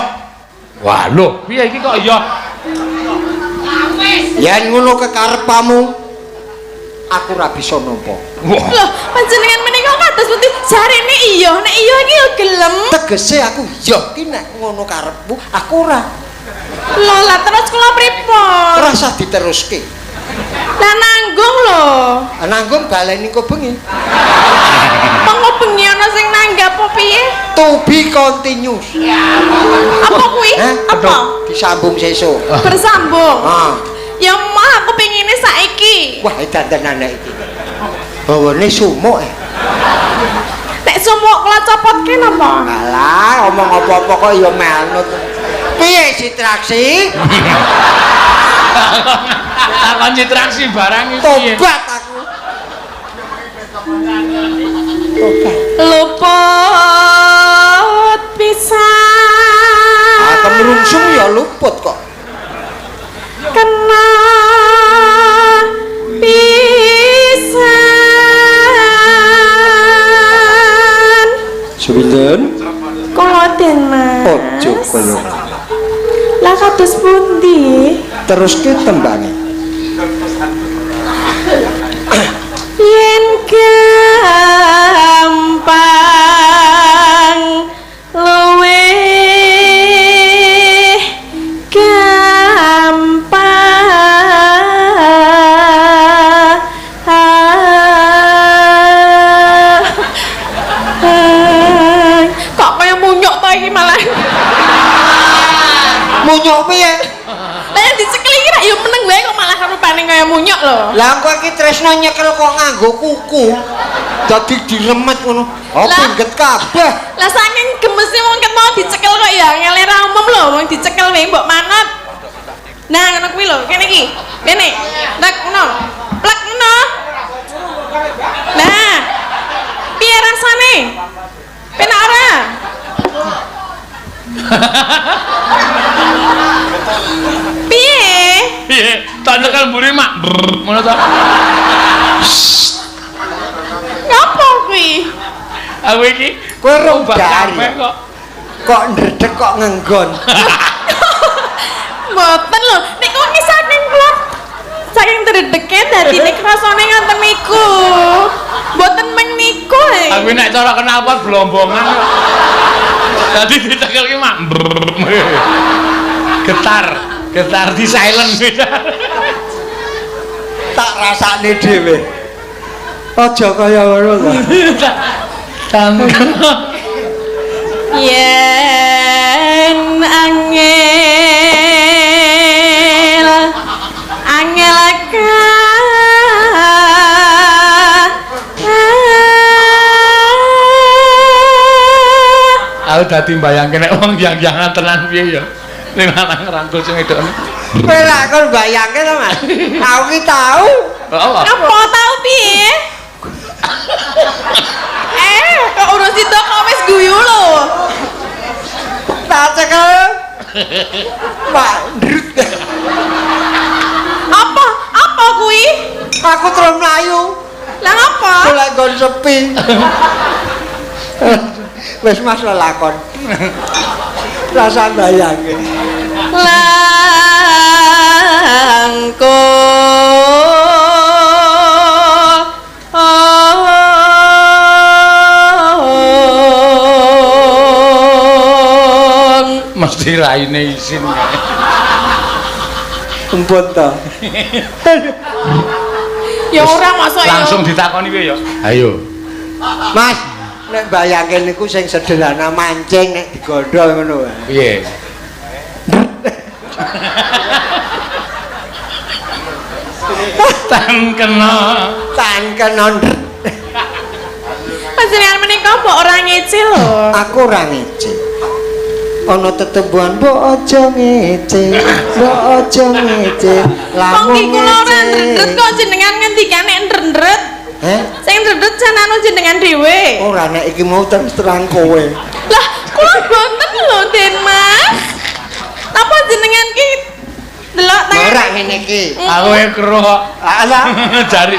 Wah lho, piye iki kok ya? Yen ngono kekarepamu, aku ora bisa nampa. Lho, panjenengan menika kados pundi? Jarene iya, nek iya iki ya gelem. Tegese aku iya ki nek ngono karepmu, aku ora. Lho, lah terus kula pripun? Ora usah diteruske. Lah nanggung lho. Nanggung baleni engko bengi. Mengko bengi ana sing nanggap apa piye? To be continuous. Apa kuwi? Apa? Disambung sesuk. Bersambung. Ha. Ya mah aku pengine saiki. Wah, dandan anak iki. Bawane sumuk. Nek sumuk kula copotke napa? Alah, omong apa-apa kok ya manut. Piye Citraksi? Takon Citraksi barang iki piye? Tobat aku. Tobat. Luput pisan. Ah, kemrungsung ya luput kok. Kena pisan. Suwinten? Kula Den Mas. Ojo kaya. Lah kados pundi? Teruske tembange. Yen gampang luwih gampang. Kok kaya munyuk to iki malah. Munyuk piye? Lah yang dicekel iki rak ya meneng wae kok malah rupane kaya munyuk lho. Lah kowe iki tresno nyekel kok nganggo kuku. Dadi diremet ngono. Oh pingget kabeh. Lah saking gemese wong ket mau dicekel kok ya ngele ra umum lho, wong dicekel wae mbok manut. Nah ngono kuwi lho, kene iki. Kene. Nek ngono. Plek ngono. Nah. Piye rasane? Penak ora? Piye? Piye? Tak nyekel mburi mak. Ngono ta. Ngapa kuwi? Aku iki kowe rong dari kok. Kok ndredeg kok ngenggon. Mboten lho, niku iki saking kula saking ndredege dadine krasane ngoten niku. Mboten meng niku. Aku nek cara knalpot blombongan kok. Dadi ditekel ki mak. Getar, getar di silent. Tak rasane dhewe. Aja kaya ngono to. Yen angel angel ka. Aku dadi mbayangke nek wong yang-yangan tenan piye ya. Ning lanang ngrangkul sing wedok. Kowe lak kon mbayangke to, Mas. Aku ki tau. Heeh. Apa tau piye? Kok urus itu kok wis guyu lho. Tak cekel. Pak ndrut. Apa? Apa kuwi? Aku terus mlayu. Lah ngapa? Golek nggon sepi. Wis Mas lelakon. Rasa bayangke. Langkung Mesti raine isin kae. Empun to. Ya ora mosok ya. Langsung ditakoni piye ya? Ayo. Mas, nek bayangke niku sing sederhana mancing nek digondol ngono wae. Piye? Tan kena. Tan kena. Panjenengan menika mbok ora ngece lho. Aku ora ngece. Ana tetembuhan mbok aja ngece, mbok aja ngece. Wong ki Lamun kula ora ndredeg ngece. kok jenengan ngendikane ndredeg. Heh? Sing ndredeg jan anu jenengan dhewe. Ora nek iki mau terus terang kowe. Lah, kula boten lho, Den Mas. Napa jenengan ki delok tangan? Ora ngene iki. Aku e kero kok. Alah, Jari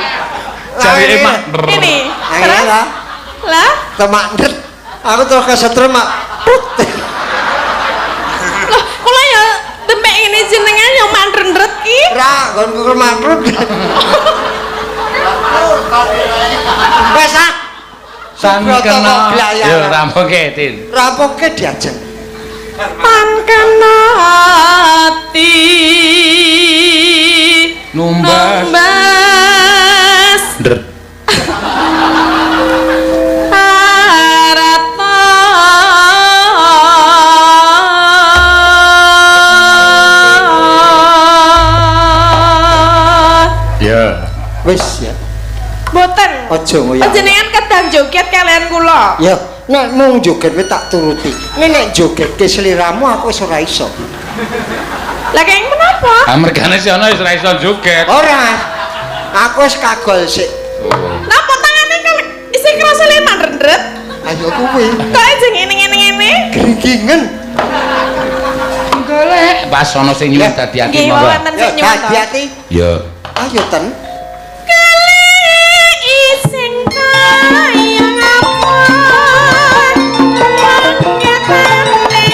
jari mak. Ini. Angel Terus lah. lah, Temak ndret. Aku terus kesetrum mak. Put. loh, kula ya demek ngene jenengan ya mak ndredeg ki. Ra, nggonku makrut. Wes ah. Tan Subroto kena. kok blayangan. Yo rampungke, Tin. Rampungke diajeng. Tan kena ati Numbas. numbas Ndret. arata. Ya. Wis ya. Boten. Aja ngoyak. Panjenengan kedah joget kalian kula. Ya, nek mung joget kowe tak turuti. Nek nek jogetke sliramu aku wis ora iso. Lah kenging menapa? Ah mergane si ana wis ora iso joget. Ora. Aku wis kagol sik. Oh. Napa tangane kan isih krasa lemah ndredeg? Ayo kuwi. Kok aja ngene-ngene ngene? Gringgingen. Golek pas ana sing nyuwun dadi ati Nggih, monggo. wonten Ya, sing nyuwun. dadi ati. Ya. Ayo ten. Kali ising kaya ngapa? Nyatane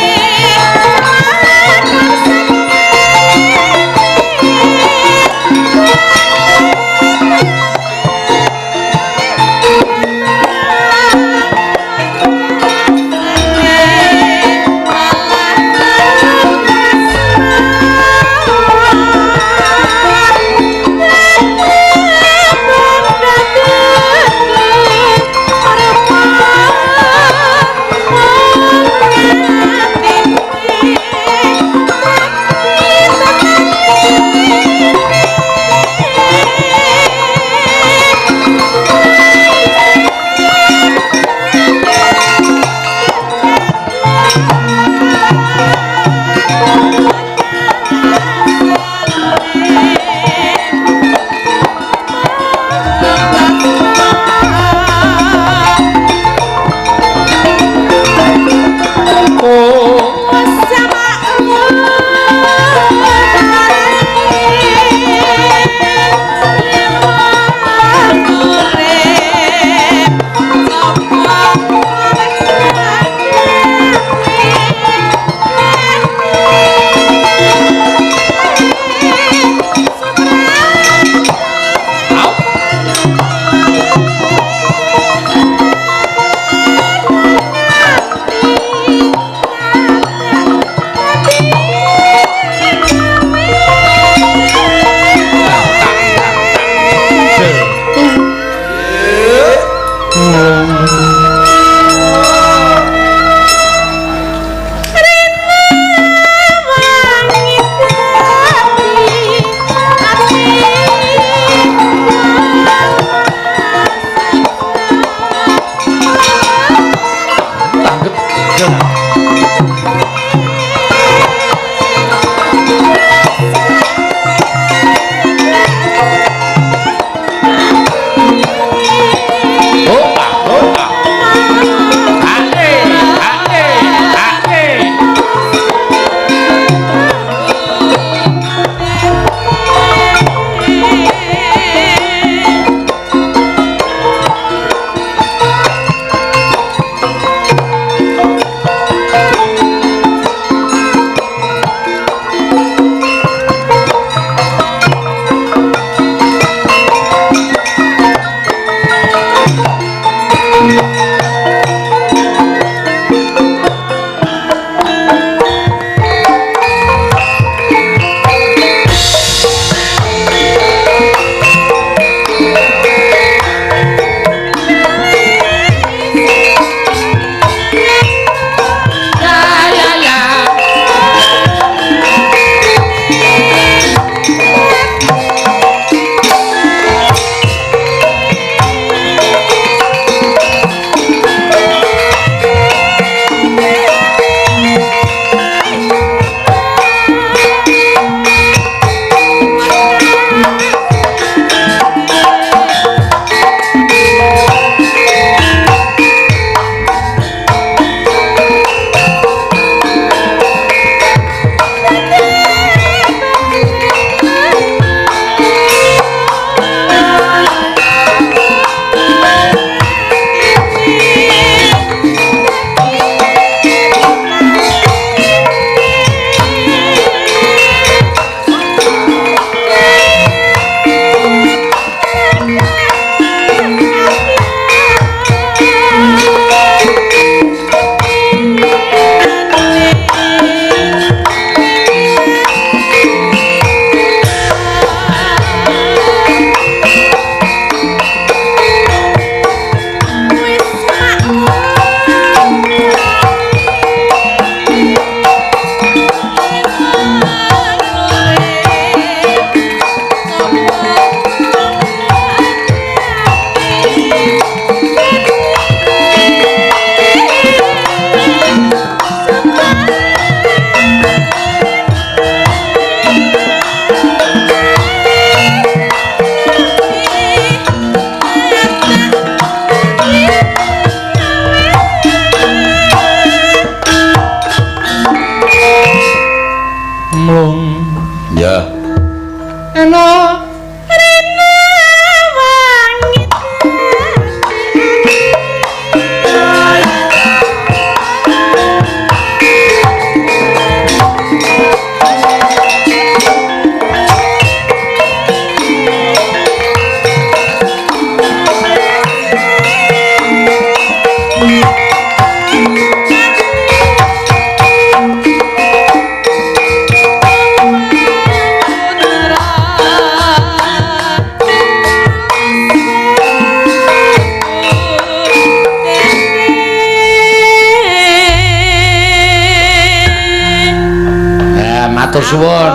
Matur suwun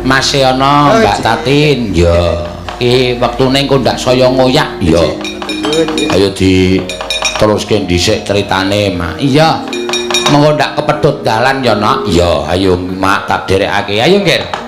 Mas Yono, Mbak Tatin. Ya, iki wektune engko ndak saya ngoyak. Ya. Ayo diteruske dhisik critane, Mak. Iya. Mengko ndak kepedhot dalan ya, Nak. Iya, ayo Mak tak derekake. Ayo, Nggir.